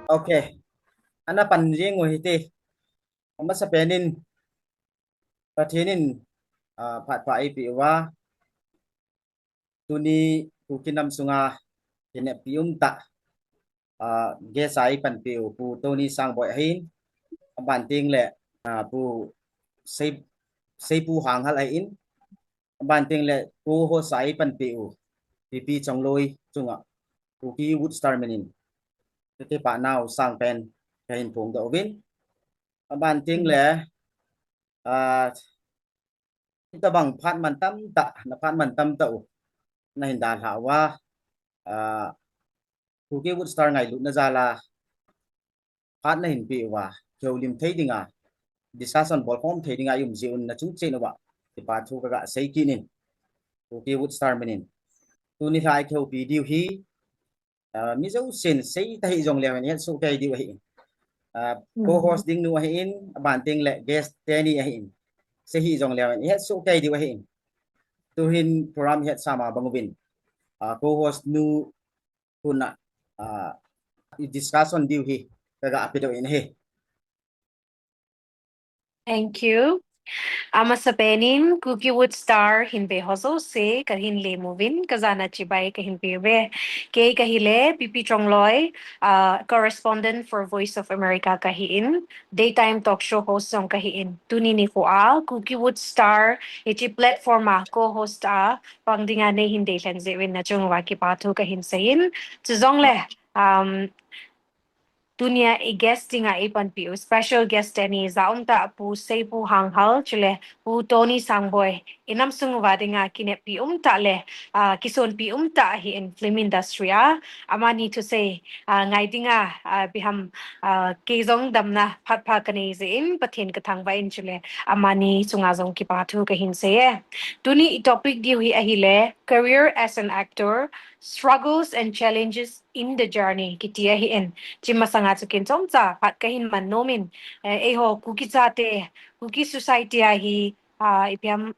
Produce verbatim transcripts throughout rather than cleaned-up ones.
Okay. Ana pan jing u hite. Amasapen in Pathen in, ah, phat pha eipeh uva, tuni Kuki nam sunga kineppi umtah, ah, guest a eipanpi u Pu Tony Sangboi ahin, aban teng le, ah, Pu Sei, Seipu Hanghal ahin, aban teng le co-host a eipanpi u P P Chongloi chunga Kuki Woodstar min in kakipah nau sangpen kahin phongdoh uvin. Aban teng le, ah, hitabang phat mantam tah, na phat mantam tah u nahin dalha uva, ah, Kuki Woodstar ngailutna jal a phat nahin pe uva, kihoulim thei dinga, discussion bolkhom thei dinga i um jeh un nachung cheh uva kipa thu kaga sei kit in, Kuki Woodstar min in. Tuni lha i kihoupi diu hi, ah, mi jousen sei tahih jongleu hen ihet soh kei diu ahin. Ah, co-host ding nu ahin, aban teng le guest teni ahin. Sei hih jongleu hen ihet soh kei diu ahin. Tuhin program ihet sama bang uvin, ah, co-host nu hon a, ah, i discussion diu hi kaga pedoh in ahi. Thank you. Amasapen in Kuki Woodstar hin ve ho jouse kahin lem uvin, kajana chibai kahin pe uve. Kei kahile P P Chongloi, ah, correspondent for Voice of America kahin, daytime talk show host jong kahin. Tuni nikho a Kuki Woodstar hiche platform a co-host a pang dinga neihin deilhen jeh uvin nachung uva kipa thu kahin seiyin. Chujongle, um, tunia i guest dinga eipanpi u special guest teni ja umtah Pu Seipu Hanghal chule Pu Tony Sangboi, i nam sung uva dinga kineppi umtah le, ah, kisonpi umtah ahin film industry a. Amani thusei, ah, ngai dinga, ah, ipi ham, ah, kei jong damna phat pha kanei jeh in Pathen kathangvah in chule amani chunga jong kipa thu kahin seiye. Tuni i topic diu hi ahile, Career as an Actor, Struggles and Challenges in the Journey kiti ahin. Hiche masanga chu ken chomcha phat kahin man nom in, eh, eiho Kuki chate, Kuki society a hi, ah, ipi ham,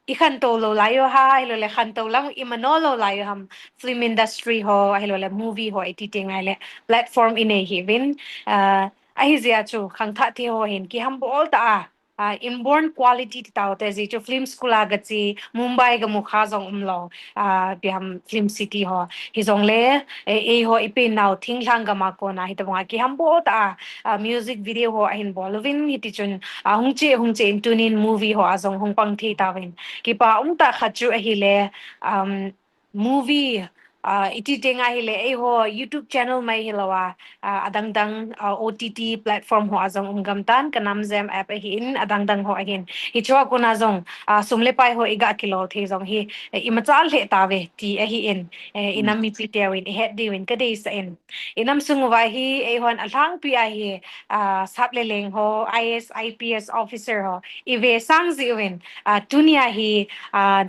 i khantou lou lai u ham, ahilouleh khantou lang i mano lou lai u ham, film industry ho, ahilouleh movie ho, iti teng ahile platform i nei hih uvin, ah, ahijeh a chu khangthah thei ho hin kihambol tah a, ah, inborn quality ti tau te, ajeh chu film school a gache, Mumbai gamu kha jong umlou, ah, ipi ham film city ho. Hijongle, eh, eiho i pen nau thinglhang gam a kona hitabanga kihambol tah a, ah, music video ho ahin bol uvin, hiti chun, ah, hung che, hung che in tunin movie ho a jong hung pang thei tauvin. Kipa umtah khat chu ahile, um, movie, ah, iti teng ahile, eiho YouTube channel mai hilouva, ah, adang dang, ah, O T T platform ho a jong um gam tan, Kanamjem app ahin, adang dang ho ahin. Hiche a kona jong, ah, sum le pai ho i ga kilo thei jong hi, eh, imacha lheh tauve ti ahin, eh, i nam mipi teuvin i het diuvin kadeisah in. I nam sung uva hi, eihon alhangpi a hi, ah, sap le leng ho, I A S, I P S officer ho, i ve sang jeh uvin, ah, tunia hi, ah,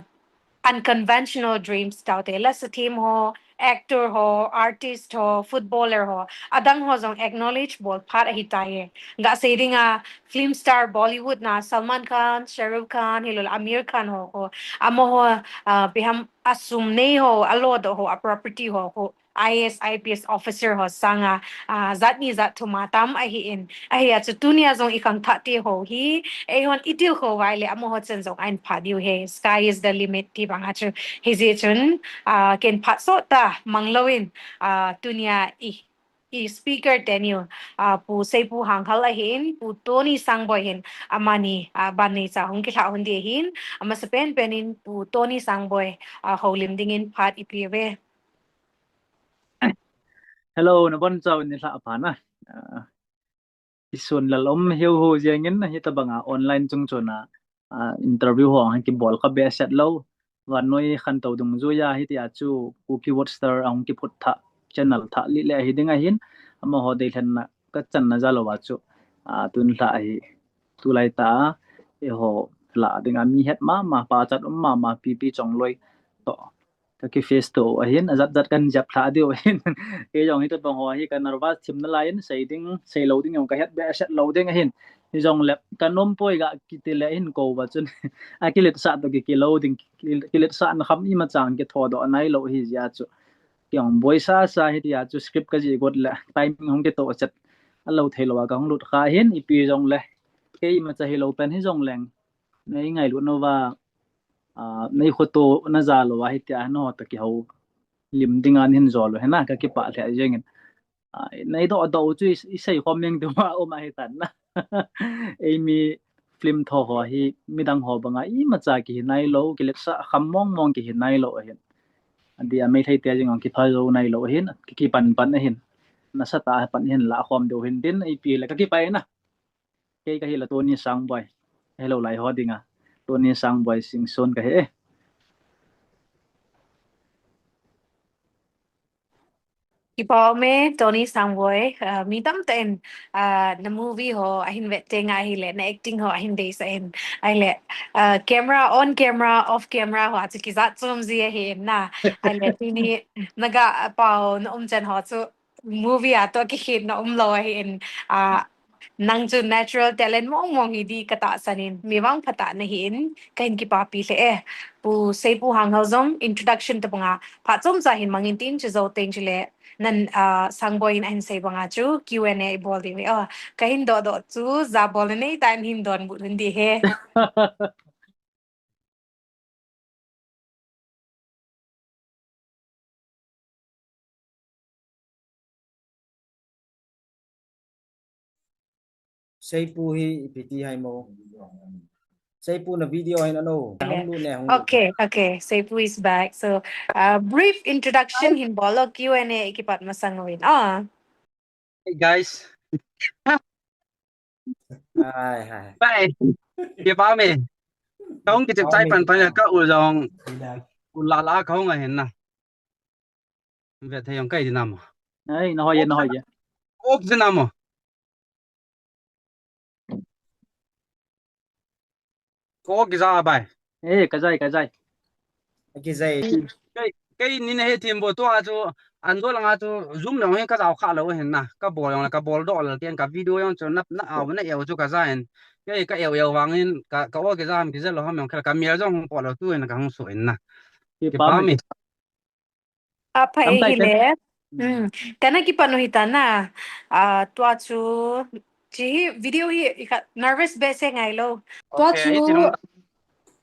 unconventional dreams tau te, la sathem ho, actor ho, artist ho, footballer ho, adang ho jong acknowledge bol phat ahitai. Ga sei dinga film star Bollywood na Salman Khan, Shah Rukh Khan, hilouleh Aamir Khan ho, ho. Amaho, ah, ipi ham asum nei ho, alodoh ho, a property ho, ho. I A S, I P S officer ho sanga, ah, jat ni jat thum a tam ahin. Ahia chu tunia jong i khangthah te ho hi, eihon i tilkhou uva ahile amaho chan jong ahin phah diu ahi. Sky is the limit ti banga chu. Hijeh chun, ah, ken phat sot tah mang louvin, ah, tunia i, i speaker teni u, ah, Pu Seipu Hanghal ahin, Pu Tony Sangboi ahin, amani, ah, ban neicha hung kilhah un ding ahin, amasapen pen in Pu Tony Sangboi, ah, houlim dingin phat i pe uve. Hello, nabonchauvin nilhah pha na. Ah, i sun lal um hiu hiu jengin hitabanga online chung chuna, ah, interview ho hung kibol kha behseh lou. Vannoi khantou dungjuia hitia chu Kuki Woodstar ahung kiphut thah channel thah lih le ahi ding ahin, amaho deilhenna kachanna jal uva chu, ah, tun lha ahi. Tulai tah a eiho lah dinga mi het mama, pachat um mama, P P Chongloi toh ka kiface to ahin, ajat jat kan jep lha diu ahin. Kei jong hitabang ho hi ka nervous thim nalai in, sei ding, sei lou ding jong ka het behseh lou ding ahin. Hijongle, ka nom poi ga kiti le hin kou va chun. A kiletsah to ki, kilo ding, ki, kiletsahna kham ima chang kitho doh nai lou hi jeh a chu. Kiong boi sa sa hi tia chu script ka jih got le, timing hung kitoh chet. A lo thei lou a ka hung lut kha hin, ipi jongle. Kei ima cha hi lou pen hijongleng. Nei ngailut nau va, a, nei khoto na ja lou a hi tia no ta kiho. Lim ding an hin jo lou, hena ka kipah lheh jeng in. A, nei doh doh chu i, i sei khom meng ding ma um ahi tan na. Eimi film tho ho hi midang ho banga ima cha kihi nai lou, kiletsah kham mong mong kihi nai lou ahin. Adia Meitei te jing ang kipha jou nai lou ahin, ki, kipan pan ahin. Nasatah a pan hin la khom deu hin tin, ipi le ka kipai na. Kei ka hi la Tony Sangboi. Hello lai ho dinga. Tony Sangboi Singson ka hi e. Kipa um e, Tony Sangboi, ah, mi tamtah in, ah, na movie ho, ahin vet teng ahile, na acting ho, ahin deisah in. Ahile, ah, camera, on camera, off camera ho, achu kijat chom ji ahi in na. Ahile, tuni, na ga, ah, pao, na um chan ho chu, movie a toh kikhen na um lou ahi in, ah, Nang chu natural talent mong mong hi di ka tahsan in, mi vangphatah na hi in, ka hin kipapi lheh e. Pu Seipu Hanghal jong introduction tabanga phat chomcha hin mangin tin chu jou teng chule, nan, ah, Sangboi in ahin sei banga chu Q and A i bol ding ve. Ah, ka hin doh doh chu, ja bol na nei tah in hin donbut un di he. Seipu hi ipi ti ham? Seipu na video hin ano. Hung lut ne, hung lut. Okay, okay. Seipu is back. So, uh, brief introduction hin bol o, Q and A i kipat masang uvin. Ah. Hey, guys. Hai, hai. Bye. Kipa um e. Ka hung kichep chai pan pan ka u jong. U la la ka hung ahin na. Ve thei jong kai di namo. Ai, na hoi e, na hoi e. Ok di namo. Ko kija bai. Eh, ka jai, ka jai. Ka kijai. Kei, kei ni na he thim bo tua chu, an do langa chu, Zoom jong hin ka jao kha lou hin na, ka bol jong le, ka bol doh le, ken ka video jong chu, na, na au, na eu chu ka ja in. Kei ka eu eu vang in, ka, ka o kija ham, kija lou ham jong khel, ka mel jong hung po lou tu in, ka hung so in na. Kipa um e. Apha e hile. Hmm. Kana kipan u hita na. Ah, tua chu, chi hi video hi, i kha nervous behseh ngai lou. Tua chu,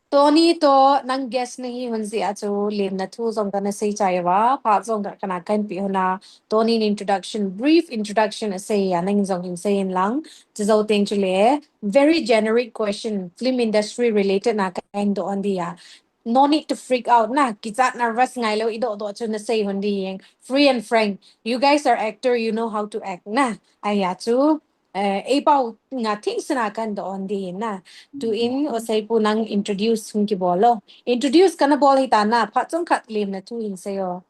Tony toh nang guest na hi hon jeh a chu, lemna thu jong kana sei chai uva, phat jong ka, kana kan pi hon a, Tony in introduction, brief introduction asei a, nang jong hin sei in lang, chu jou teng chule, very generic question, film industry related na kan doh hon di a. No need to freak out na, kichat nervous ngai lou, i doh doh chu na sei hon di jeng. Free and frank. You guys are actor, you know how to act na. Ahi a chu, eh, ei pao nga thing sina kan doh hon di na. Tu in, o Seipu nang introduce hung kibol o. Introduce kana bol hita na, phat chomkhat lemna thu hin sei o.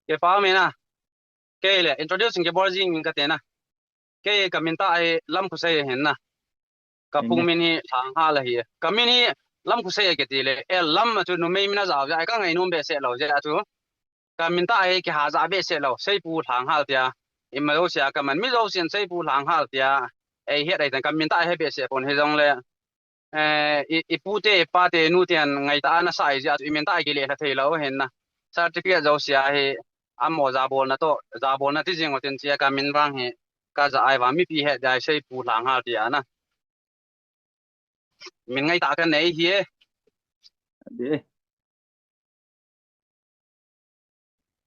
Kipa um e na. Kei le, introduce kibol jing in ka te na. Kei ka min tah hi Lamkhosei ahin na. Ka pung min hi Lhanghal ahi. Ka min hi Lamkhosei kiti le, el lam a chu numei min a ja ve, ai ka ngainom behseh lou jeh a chu. Ka min tah hi kiha ja behseh lou, Seipu Lhanghal tia. Ima jouse a ka man, mi jousen Seipu Lhanghal tia. Ei het ai tan ka min tah hi behseh pon hijongle. Eh, i, i pute, i pate, nu ten ngaitah a na sa jeh a chu i min tah kile lha thei lou hin na. Certificate jouse a hi, amo jabolna toh, jabolna ti jing u tin chia ka min vang hi, ka ja ai vang mipi het dai Seipu Lhanghal tia na. Min ngaitah ka nei hi e. Ade.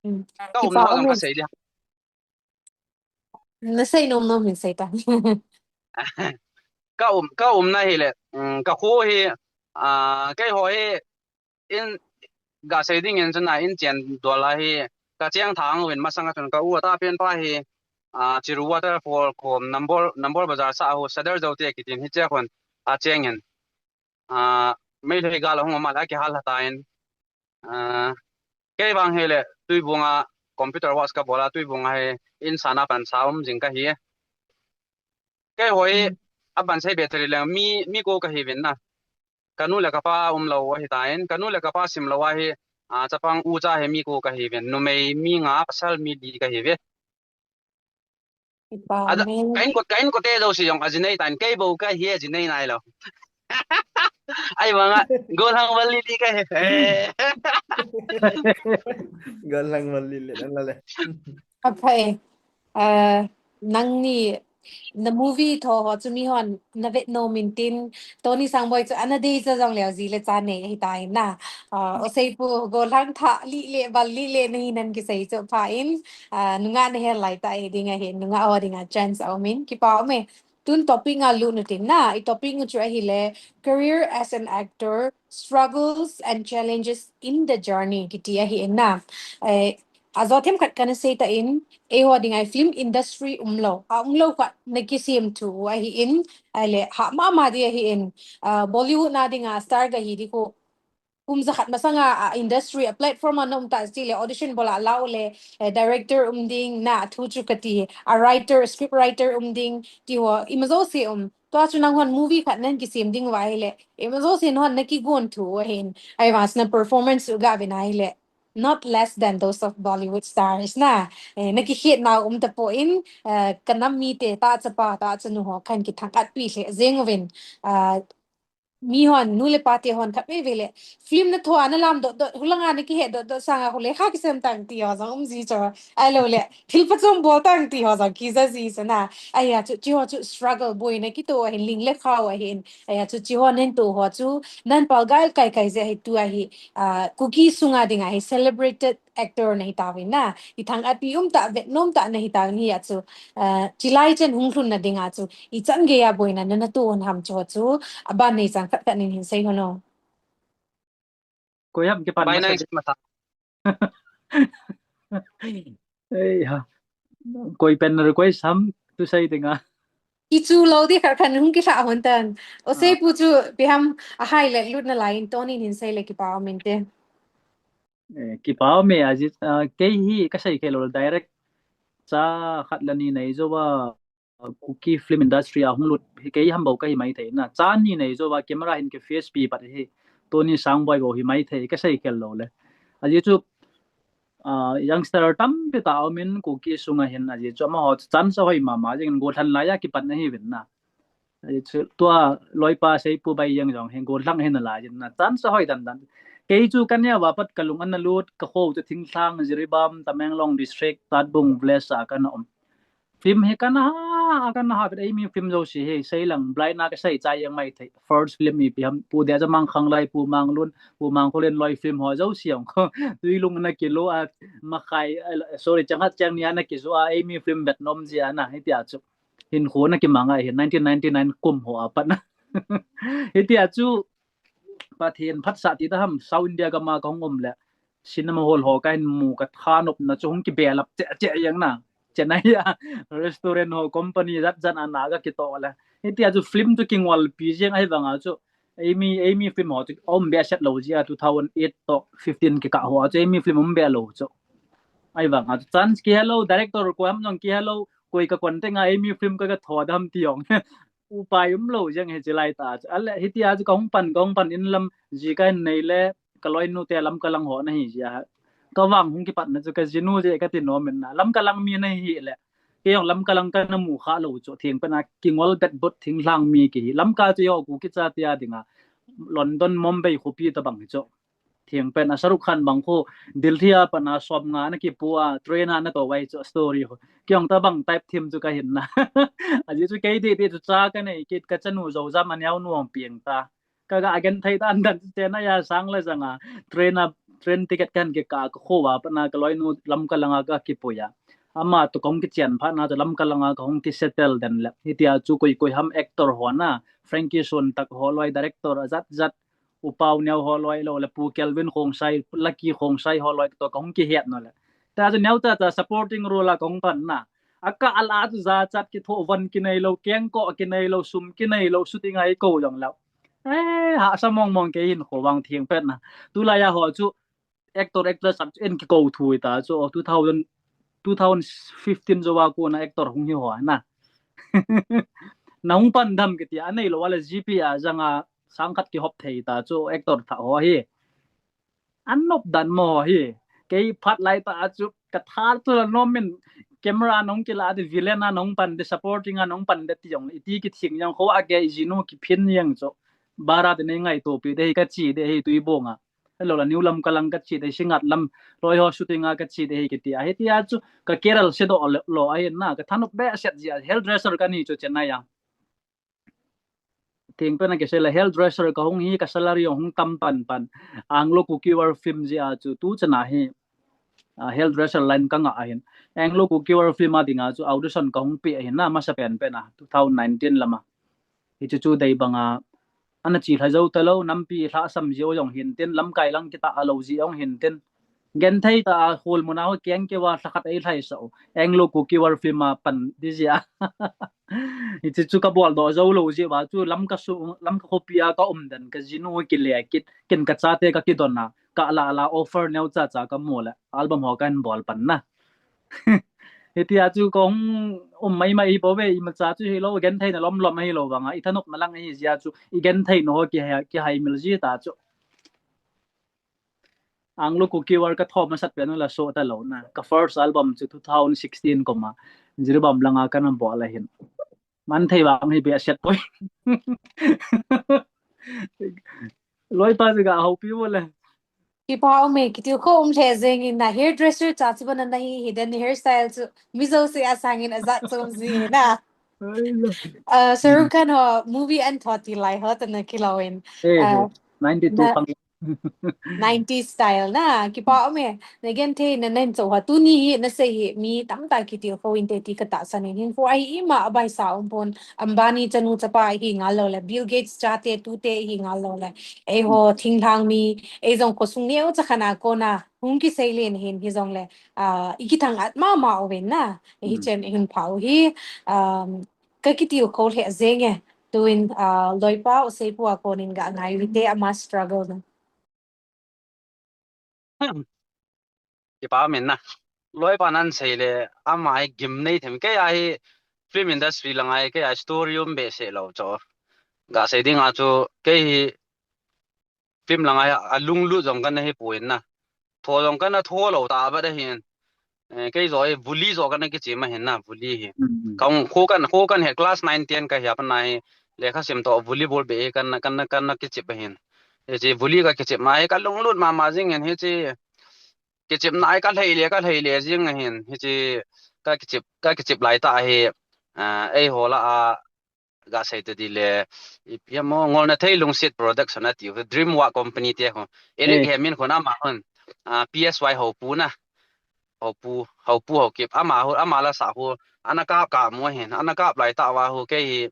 Hmm. Ka um na ho jong ka sei dia. Na sei nom nom hin sei ta. Ka um, ka umna hi le, um, ka kho hi, ah, kei ho hi in ga sei ding in chun a in chen dol a hi ka cheng thang uvin masang a chun ka u a ta pen pa hi, ah, Chiru Waterfall khom Nambol, Nambol Bazar sa ho Sadar Zote kitin hi che khon a cheng in. Ah, Meitei gal hung ma la kihal ha ta in. Ah, kei vang hi le Tuibung a computer works ka bol a Tuibung a hi in sana pan sa um jing ka hi. Kei ho hi a ban sei be thei le mi, mi ko ka hi vin na. Ka nu le ka pa um lou ahi ta in, ka nu le ka pa sim lou a hi, ah, chapang ucha hi mi ko ka hi vin. Numei mi nga, pasal mi li ka hi ve. Ada, kain kot, kain kot e do si jong aji nei tan, kei bou kahi aji nei nailou. Ahivanga, gollhang val lili kahi. Gollhang val lili, nang la le. Aphai, uh, nangni na movie tho ho chu mihon na vet nom in tin, Tony Sangboi chu ana dei cha jong leo ji le cha nei ahi ta in na. Uh, o sei pu gollhang tha lile, val lile nahi nan kisei chu pha in, uh, nungah na hel lai ta e ding ahi, nungah ho dinga chance a um in, kipa um e. Tun topic nga lut nu tin na, i topic nga chu ahile, career as an actor, struggles and challenges in the journey kiti ahi in na. Eh, ajo themkhat kana sei ta in, eiho dinga film industry umlou, a umlou khat na kisem thu ahi in, ahile, ha mama di ahi in, uh, Bollywood na dinga star kahi di khu, kum jakhat masanga a industry a platform a na um ta ti le audition bol a lau le, eh, director um ding na thu chu kati, a writer, script writer um ding ti ho, ima jouse um. Tua chu nanghon movie khat nan kisem ding uva ahile, ima jouse nanghon na kigon thu ahin, ahivang sina performance u ga ve na ahile, not less than those of Bollywood stars na. Eh, na kikhet na um ta po in, eh, ka nam mite ta chapa ta chanu ho khan kithang at pi le jeng uvin, uh, mihon, nu le pa te hon khat veve le, film na thoa na lam dot dot, hulanga na kihet dot dot sanga hule kha kisem tang ti ho jong um ji cho, ahilou le, thil pachom bol tang ti ho jong kija ji cho na, ahia chu, chi ho chu struggle boina kito ahin ling le khao ahin, ahia chu, chi ho nen to ho chu, nan pal gal kai kai je ahi tu ahi, uh, Kuki sunga dinga hi celebrated actor nahi tauvin na, i thang at pi um ta vet nom ta nahi tauvin hi a chu, uh, chilai chen hung lhun na dinga chu, i chan gei a boina na na tu hon ham chu chu, aban nei chang khat khat nin hin sei hono. Koi ham kipan bai nang masa. Ei ha. Koi pen request ham tu sei dinga. I chu lo di khat khat hung kisa hon tan. O sei pu chu pi ham a hai le lut na lai in Tony nin sei le kipa min te. Eh, kipa me aji, uh, kei hi ka sei kei lo direct cha khat la ni nei jo wa, uh, Kuki film industry a hung lut hi kei ham bou kahi mai thei na. Cha ni nei jo wa camera hin ke face pi pat hi Tony Sangboi bou hi mai thei ka sei kei lo le. Aji chu, uh, youngster tampi ta um in Kuki sunga hin aji chu amaho chance hoi mama jing gollhang lai a kipat na hi vin na. Tua loipa seipu bai jeng jong hin gollhang hin alai jin na chance hoi dan dan. Kei chu ka neo a pat ka lung ana lut ka kho chu Thinglhang, Jiribam, Tamenglong district, Tatbung village a kana um. Film hi kana ha, kana ha bet eimi film jouse hi sei lang blind a ka sei chai jeng mai thei. First film ipi ham Pu Dejamang Khanglai, Pu Manglun, Pu Mangkholin loi film ho jouse jong kho. Tuilung na kilo a makhai, sorry, chang hat chang ni ana kijo a eimi film vet nom ji ana hitia chu. Hin kho na kimang a hin nineteen ninety-nine kum ho a pat na. Hitia chu Pathen phatsah ti ta ham South India gam a ka hung um le cinema hall ho ka hin mu ka thanop na chu hung kibelap che che jeng na. Chennai a restaurant ho company jat jat ana ka kito le. Hitia chu film chu kingol pi jeng ahi vang a chu eimi, eimi film ho chu um be set lo ji a two thousand eight to fifteen kikah ho a chu eimi film um be lo chu. Ahi vang a chu chance kihe lo, director koi ham jong kihe lo, koi ka kon te nga eimi film ka ka tho dam ti jong. Upai um lo jeng hi chilai ta chu. Ale hitia chu ka hung pan, ka hung pan in lam ji ka hin nei le ka loinu te Lamka lang ho na hi ji a. Ka vang hung kipat na chu ka jinu je ka ti nom in na. Lamka lang mi na hi le. Kei jong Lamka lang ka na mu kha lo chu, thing pen a kingol bet bot Thinglhang mi kihi. Lamka chu jo Kuki chate a dinga London, Mumbai khopi ta bang hi chu. Thing pen a Shahrukh Khan bang khu Delhi a pat na som nga na kipu a train a na to vai chu story ho. Kei jong ta bang type thim chu ka hin na. Aji chu kei di di chu cha ka nei kit ka chanu jo jam a neo nuam pieng ta. Ka ga again thei dan dan Chennai a sang le jang a train a, train ticket kan ke ka ka kho a pat na ka loinu Lamka lang a ka kipui a. Ama to kong kichian phat na to Lamka lang a ka hung ki settle den le. Hitia chu koi koi ham actor ho na, Frankie Sun tak ho loi director a jat jat, U Pau Neo ho loi lo le Pu Kelvin Khongsai, Lucky Khongsai ho loi to ka hung kihet no le. Ta chu neo ta ta supporting role a ka hung pan na. A ka ala chu ja chat kitho von kinei lo, keng ko kinei lo, sum kinei lo, shooting a i ko jong lo. Eh, ha sa mong mong kei hin kho vang thing pen na. Tulai a ho chu actor actress sap chu en kiko thu ta chu two thousand, two thousand fifteen jo a ko na actor hung hi ho na. Na hung pan dam kiti a nei lo wala G P a jang a sang khat kihop thei ta chu actor tha ho hi. An nop dan mo hi. Kei phat lai ta chu ka thar tu la nom min camera nong kila de, villain a nong pan de, supporting a nong pan de ti jong, iti kithing jong, kho a ke ijinu kiphin jeng cho. Bara de nei ngaito pi de hi kachi de hi tui bonga. Hello la New Lamka lang kachi de, Singngat lam, loi ho shooting a kachi de hi kiti a. Hiti a chu ka career se do lo, lo a hin na, ka thanop be set jia, hairdresser kani chu Chennai a. Thing pen a kisei la hairdresser ka hung hi ka salary hung tam pan pan. Anglo Kuki War film jia chu tu chana hi, ah, hairdresser line ka nga a hin. Anglo Kuki War film a dinga chu audition ka hung pe a hin na masa pen pen a two thousand nineteen lama. Hichu chu dei banga ana chi lha jou ta lo, nampi lhasam jio jong hin tin, lamkai lang kita a lo ji jong hin tin. Genthei ta a hol muna ho keng ke wa lhakhat ei lhai sa u. Anglo Kuki War film a pan di jia. Hichu chu ka bol do jou lo ji wa chu Lamka su, Lamka khopi a ka um den ka jinu kile kit, ken ka chate ka kidon a, ka la la offer neo cha cha ka mu le album ho kan bol pan na. Hiti a chu kong um mai mai hi bou ve, imacha chu hi lo, genthei na lom lom hi lo vanga, i thanop na lang hi jia chu, i genthei na ho ki hai, ki hai mil ji ta chu. Anglo Kuki War ka thom a sat pen la so ta lo na. Ka first album chu two thousand sixteen koma. Jiribam langa ka nam bol a hin. Man thei vang hi be set poi. Loi pa chu ga ho pi mo le. Kipa um e, kitilkhou um lheh jeng in na hairdresser cha chu bana na hi hi den hairstyle chu. Mi jouse a sangin a jat chom ji na. Ai lo. Uh, Shahrukh Khan ho movie an thot ti lai ho ta na kilo in. Eh, uh, ninety-two na, pang. Nineties style na, kipa um e. Na genthei na nen cho ha tuni hi na sei hi mi tamtah kitilkhou inte ti ka tahsan in hin fu ahi ima abai sa um pon Ambani chanu chapa hi ngal lo le Bill Gates chate tute hi ngal lo le. Ei ho thinglhang mi, ei jong khosung neo cha khana kona hung kisei len hin hi jong le, ah, i kithang at mama uvin na. Hi chen hin phau hi, um, ka kitilkhou lheh jeng e. Tuin, ah, loipa u seipu a konin ga ngai vite ama struggle na. Kipa um in na. Loipa nan sei le ama hi gim nei them kei a hi film industry langa hi kei a story um be se lo cho. Ga sei ding a chu kei hi film langa hi a lunglut jong kana hi poi na. Tho jong kana tho lo ta ba da hin. Eh, kei jo hi vuli jo kana kichim a hin na, vuli hi. Ka hung kho kan, kho kan he class nine ten ka hi a pat na hi. Lekha sim to vuli bol be hi kana, kana, kana kichim a hin. Hichi vuli ka kichim a hi ka lunglut mama jing hin hichi. Kichim na ai ka lhei le, ka lhei le jing a hin. Hichi ka kichim, ka kichim lai ta hi. Ah, ei ho la a ga sei te di le, ipi mo Ngolna Thei Lungset Production a ti u, Dream Work Company te ho. Eric Hemin khun ama hun, ah, P S Y ho pu na. Ho pu, ho pu ho kip. Ama hu, ama la sa hu. Ana kap ka mo hin, ana kap lai ta wa hu kei hi.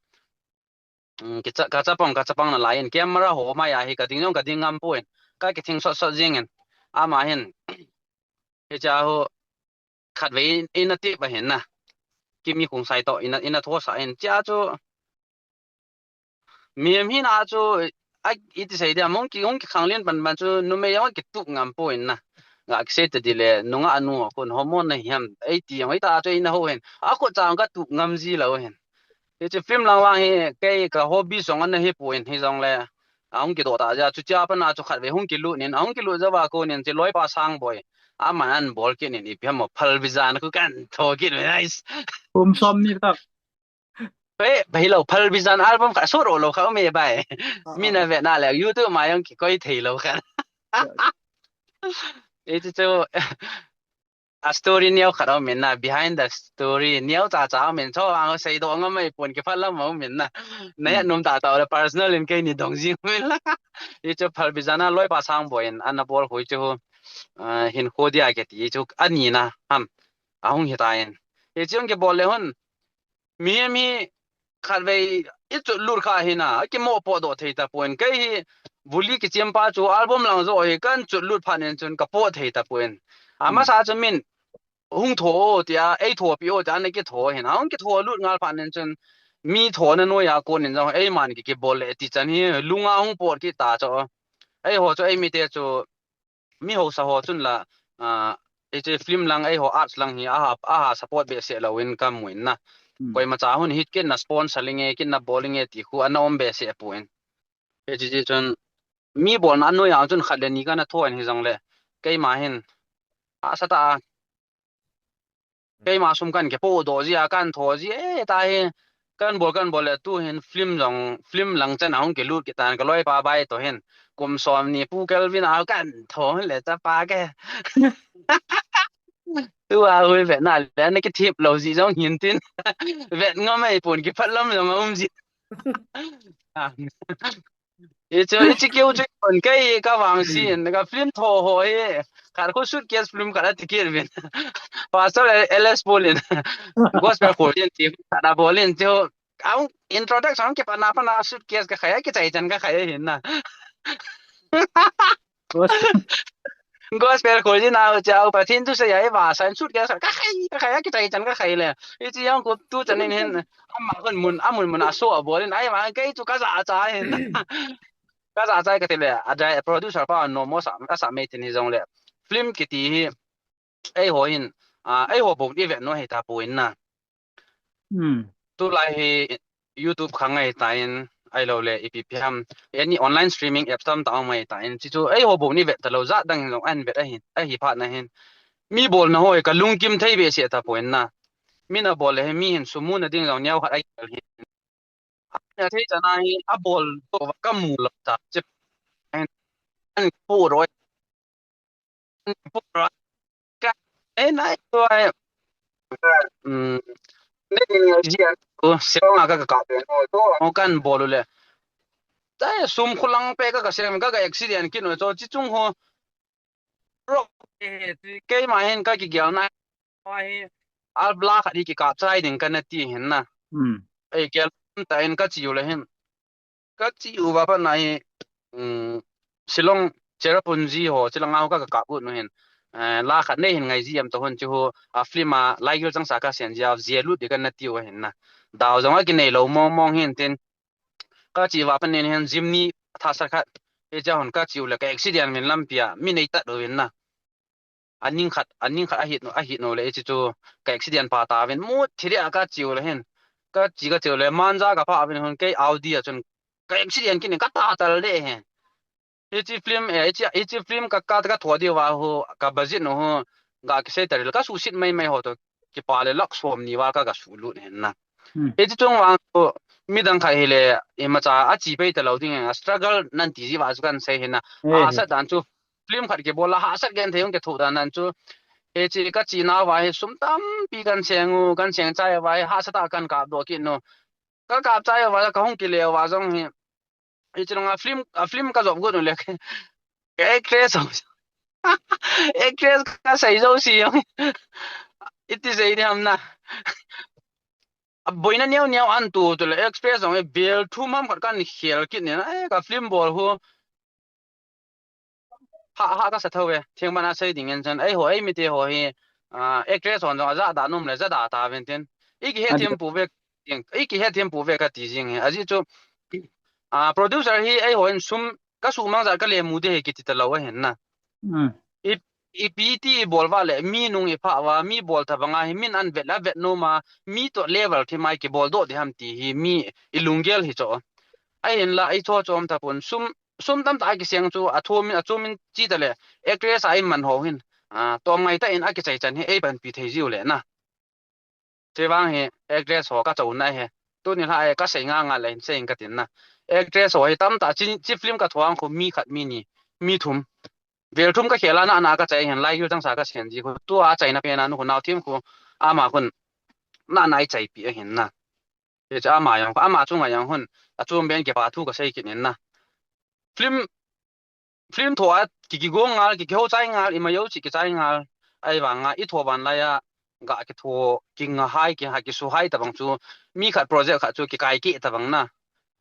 Mm, kicha, ka chapang, ka chapang na lai in. Camera ho mai a hi ka ding jong ka ding ngam poi. Ka kithing sot sot jing in. Ama hin. Hicha hu. Khatvei in, in a tip a hin na. Kimi kung sai to in a, in a tho sa in chia chu. Mi em hin a chu a iti sei dia mong ki hong ki khang lien pan pan chu numei jong ki tup ngam poi na. Ga ki sei te di le nunga anu kun hormone na hiam ei ti jong ei ta chu in a ho hin. A ko chang ka tup ngam ji lo hin. Hichi film lang lang hi kei ka hobby jong ana hi poi hi jong le. A hung kidoh ta ja chu chia pat na chu khatvei hung kilut nin, a hung kilut ja va ko nin chi loipa Sangboi. Aman an bol kit nin ipi ham mo Phalbi jan khu kan tho kit ve nice. Kum som ni ta. Pe, bai lo Phalbi jan album kha suro lo kha me bai. Min a ve na le YouTube ma jong kikoi thei lo kha. Hichi chu a story neo khat um in na, behind the story neo cha cha um in, cho ang sei do ngam mai pon ki phat lam um in na. Na ya num ta ta le personal in kei ni dong jing um in la. Hichu Phalbi jan a loipa Sangboi in ana bol hui chu, ah, hin kho dia ke ti chu ani na ham. A hung hi ta in. Hichu ki bol le hun. Mi, mi khatvei i chut lut kha hi na, a kimoh potdoh thei ta poi. Kei hi vuli kichim pa chu album lang jo hi kan chut lut phat nin chun ka pot thei ta poi. A masa chu min hung tho o tia, ei tho pi o tia, na kitho hin. A hung kitho lut ngal phat nin chun mi tho na noi a kon nin jong ei man ki kibol le ti chan hi lunga hung pot kit ta chu. Ei ho chu ei mi te chu mi hausa ho chun la, ah, hichi film lang ei ho arts lang hi aha, aha support be se lo in ka mu in na. Koima cha hun hit kin na sponsor linge, kin na bol linge ti khu ana um be se poi. Hichi chi chun mi bol na noi a chun khat le ni kana tho in hi jong le. Keima hin a sa ta a. Keima sum kan kipodoh ji a, kan tho ji e, ta hi. Kan bol, kan bol le tu hin film jong, film lang chan a hung kilut kit tan, ka loipa bai to hin. Kum som ni Pu Kelvin a kan tho le chapa ke. Tu a hui vet na le, na kithip lou ji jong hin tin. Vet ngam ei pon, kiphat lam jong um ji. Ah. Hichu, hichu keu chu kon kai ka vang si, ka film tho ho hi. Khat khu suitcase film khat a ticket vin. Pastor L S Paul in. Gospel Paul in ti khat a bol in chu. Ang introduction ke pana pana suitcase ka khai, kichai chan ka khai hin na. Gospel khol jin a chau, Pathen thusei a i va san suitcase ka khai, ka khai, kichai chan ka khai le. Hichi jong khu tu chan in hin, ama khun mun, amun mun a so a bol in, ai ma kei chu ka ja cha hin. Ka ja cha ka ti le, a dai producer pa no mo sa, ka sa mei tin hi jong le. Film kiti hi, eiho hin, a, eiho bou i vet no hi ta pu in na. Hmm. Tulai hi YouTube khang ngai ta in, ai lo le ipi pi ham, any online streaming apps tam ta um ngai ta in, chi chu eiho bou ni vet ta lo, jat dang jong an vet ahi, ahi phat na hin. Mi bol na hoi ka lungkim thei be se ta pu in na. Mi na bol le hi mi hin sum mu na ding jong niau khat ai kal hin. Na thei cha na hi a bol to ka mu lo ta. Chi an pu roi. Pu roi. Ka, eh, na, eh, tu, eh, mm, ne, ne, ne, ji, eh, tu, se, nga, ka, ka, ka, pe, no, tu, mo, kan, bol, le. Ta, eh, sum, khulang, pe, ka, ka, se, ka, ka, accident, ki, no, cho, chi, chung, ho, ro, eh, ti, kei, ma, hin, ka, ki, gel, na, ma, hi, al, bla, kha, di, ki, ka, chai, ding, ka, na, ti, hin, na. Hmm. Eh, gel, ta, hin, ka, chi, u, le, hin. Ka chi uva pat na hi, um, Shillong Cherrapunji ho, Shillong a ho ka, ka kap ut nu hin. Eh, la khat nei hin ngai ji am to hun chi hu, a film a, lai gil chang sa ka sian ji a, zia lut di ka na tiu hin na. Dau jong a ki nei lo mong mong hin tin. Ka chi uva pat nin hin, Jimny tha sa khat, e cha hun ka chi u le ka accident min lam pia, mi nei tat u hin na. A ning khat, a ning khat a hit no, a hit no le, e chi chu ka accident pa ta vin, mu thi dia ka chi u le hin. Ka chi ka chi u le, Manja ka pa vin hun kei Audi a chun ka accident kin ka ta tal de he. Hichi film, eh, hichi, hichi film ka, ka, ka tho di va hu, ka budget no hu, ga ki sei taril, ka su sit mai mai ho to, ki pa le lak som ni va ka, ka su lut hen na. Hmm. Hichi chung vang chu, mi dang khai hi le, i ma cha a chi pei ta lo ding, a struggle nan ti ji va chu kan sei hen na. Eh, a sa dan chu, film khat ki bol la, ha sat gen thei hung ki thu dan nan chu. Hichi ka chi na va hi sum tam pi kan seng u, kan seng chai va hi, ha sa ta kan kap do ki no. Ka kap chai va, ka hung ki le va jong hi. Hichi nung a film, a film ka jop gut nu le. Ka actress ho. Actress ka sei jo si jong. Iti sei di ham na. A boina niau niau an tu tu le actress jong e bel thu mam khat kan khel kit ni na. Eh, ka film bol hu. Ha, ha ka sa tho ve. Thing mana sei ding en chan. Ei ho, ei mi te ho hi. Ah, actress hon jong a ja da num le ja da ta ven tin. I ki he thim pu ve. I ki he thim pu ve ka ti jing he. A ji chu. Ah, producer hi ei ho in sum ka su mang ja ka le mu de he ki ti ta lo a hen na. Hmm. I, i pi ti i bol va le, mi nung i pha va, mi bol ta vanga hi, min an vet la vet no ma, mi to level thi mai ki bol do de ham ti hi, mi i lunggel hi cho. Ai hin la, i cho chom ta pun, sum, sum tam ta ki siang chu, a thum in, a chum in chi ta le, actress a i man ho hin, a, tom ngai ta in a ki chai chan hi, ei pan pi thei jiu le na. Che vang hi, actress ho ka chau na he. Tu ni la e ka sei nga nga le hin sei in ka tin na. Actress ho hi tam ta chi, chi film ka thuang khu mi khat mi ni, mi thum. Vel thum ka khel a na, na ka chai hin lai gil tang sa ka sian ji khu. Tu a chai na pe na nu khu nau thim khu. Ama khun na na i chai pi a hin na. He cha ama yang, ama chunga yang hun. A chum ben ke pa thu ka sei kin in na. Film film tho a ki, ki gong ngal, ki, ki ho chai ngal, i ma yo chi ki chai ngal, ai vang a, i tho van lai a, ga ki tho, ki nga hai, ki ha, ki su hai ta bang chu, mi khat project khat chu ki kai ki ta bang na,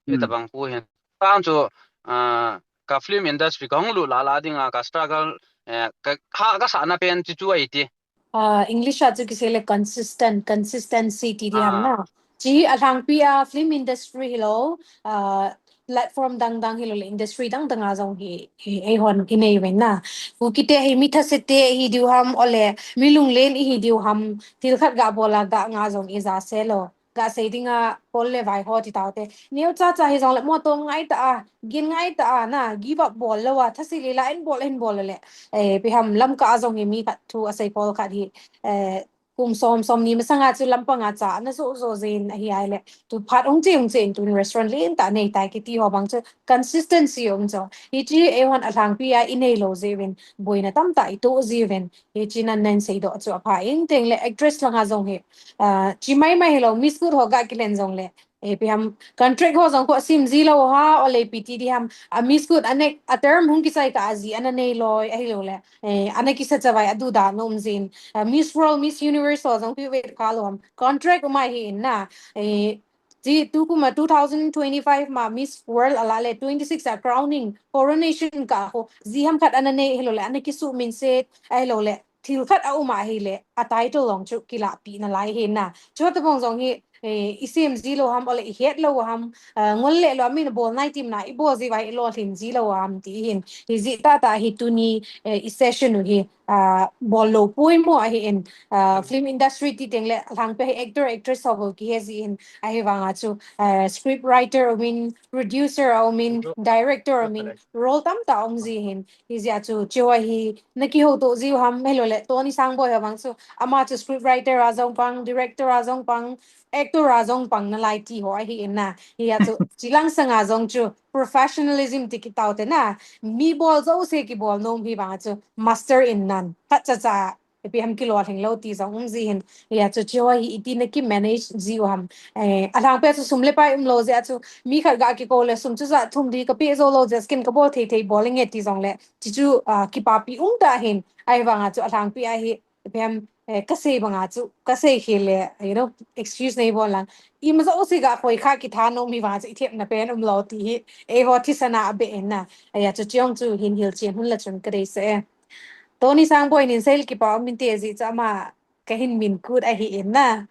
ki ta bang ku hin. Tang chu, ah, ka film industry ka hung lut la la ding a, ka struggle, eh, ka, ha, ka sa na pen chi chu ai ti. Ah, English a chu ki sei le consistent, consistency ti di ham na. Chi a lhangpi a film industry hi lo, ah, platform dang dang hi lo le industry dang dang a jong hi, hi ei hon i nei ven na. Ku kite hi mi thase te hi diu ham, o le mi lunglen i hi diu ham, thil khat ga bol a ga nga jong i ja se lo. Ga sei ding a, pol le vai ho ti tau te. Neo cha cha hi jong le mo to ngai ta a, gin ngai ta a na, give up bol lo a, thase le la en bol en bol le. Eh, pi ham lam ka a jong hi mi khat thu a sei pol khat hi, eh, kum som, somni masanga chu lampanga cha ana jo jo jin ahi ahile, tu phat hung che hung che in tun restaurant lentah nei tai kiti ho bang chu consistency um chu. Hiche eihon alhangpi a inei lou jeh uvin, boina tamtah itoh jeh uvin, hiche nan nan seidoh chu apha in. Tengle actress langa jong hi, ah, chi mai mai hilou, Miss Good ho ga kilen jongle, eh, ipi ham, contract ho jong khu asem ji lou ham, ole ipi ti di ham, a Miss Good a next a term hung kichai kah a ji ana nei loi, ahiloule, eh, ana kisa chavai a duda nom jin, ah, Miss World, Miss Universe ho jong khu vet kha lou ham, contract um ahi in na, eh, chi tukum a two thousand twenty-five ma Miss World a lah le twenty-six a crowning, coronation kah khu ji ham khat ana nei, ahiloule ana kisuh minset, ahiloule thil khat a um ahile, a title jong chu kilahpeh nalai ahi na. Chuti bang jong hi, eh, isem ji lou ham, ole ihet lou ham, ah, ngol le lou, amin bol nai tim na, ibol ji uva ilolhin ji lou ham ti hin. Hijeh tah tah hi tuni, eh, i session u hi, ah, bol lou poimo ahi in, ah, film industry ti tengle, alhangpi a hi actor, actress ho bou kihe ji in, ahivanga chu, ah, script writer umin, producer umin, director umin, role tamtah um ji hin. Hijeh a chu, hiche ho hi, na kihoutoh jiu ham, ahiloule, Tony Sangboi ho bang chu, ama chu script writer a jong pang, director a jong pang, actor a jong pang nalai ti ho ahi in na. Hia chu, chilang sanga jong chu, professionalism ti kitao te na, mi bol jouse kibol nom hi vanga chu, master in none. Khat cha cha, ipi ham kilolhing lou ti jong um ji hin. Hia chu, hiche ho hi iti na ki manage jiu ham. Eh, alhangpi a chu sum le pai um lou jeh a chu, mi khat ga kikou le sum chu ja thum di kapeh jou lou jeh a, skin kabol thei thei bol inge ti jongle, hiche chu, ah, kipapi um tah hin, ahivanga chu alhangpi a hi, ipi ham, eh, kasei banga chu, kasei khel le, you know, excuse nei bol lang. Ima jouse ga khoi kha kitha nom hi vanga chu, ithepna pen um lou ti hi, eiho thisan a abeh in na. Ahia chu, hiche jong chu hin hilchen hon la chun kadeisah e. Tony Sangboi nin seil kipa um inte jeh chu ama kahin min kut ahi in na.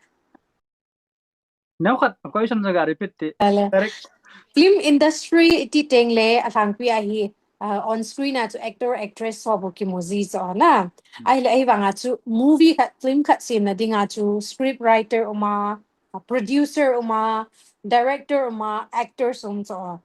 Neokhat question chu ga repeat ti. Ale. Correct. Film industry iti tengle alhangpi a hi, ah, on screen a chu actor, actress ho bou kimu ji chu na. Ahile ahivanga chu movie khat, film khat semna dinga chu script writer uma, ah, producer uma, director uma, actors um chu.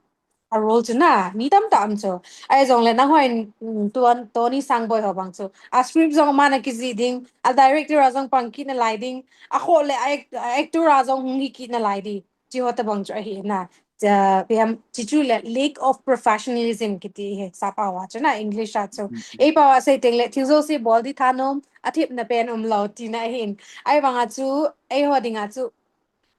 A role chu na, mi tamtah um chu. Ahijongle nangho in, mm, Ton-, Tony Sangboi ho bang chu, a script jong ama na kijih ding, a director a jong pang kit nalai ding, akhoh le a act-, a actor a jong hung hi kit nalai di. Hiche ho tobang chu ahi na. Cha, ipi ham, hiche chu le lack of professionalism kiti hi, sap a va chu na, English a chu. Eipao a sei tengle, thil jouse bol di thanom, athepna pen um lou tina ahin. Ahivanga chu, eiho dinga chu,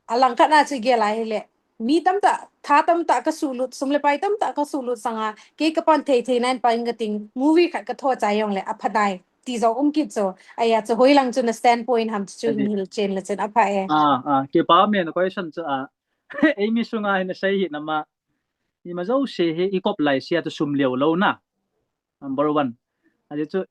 alangkhat na chu igel a hile, mi tamtah, tha tamtah kasuhlut, sum le pai tamtah kasuhlut sanga, kei kapan thei thei nan pan kating, movie khat katho chai jongle, apha dai, ti jong um kit chu. Ahia chu, hoilang chu na standpoint ham chu, hin hilchen le chun apha e. Ah, ah, kipa me na question chu, ah, eimi sunga hin asei hi nama, ima jouse hi ikop laise a chu sum leo lou na. Number one. Ajeh chu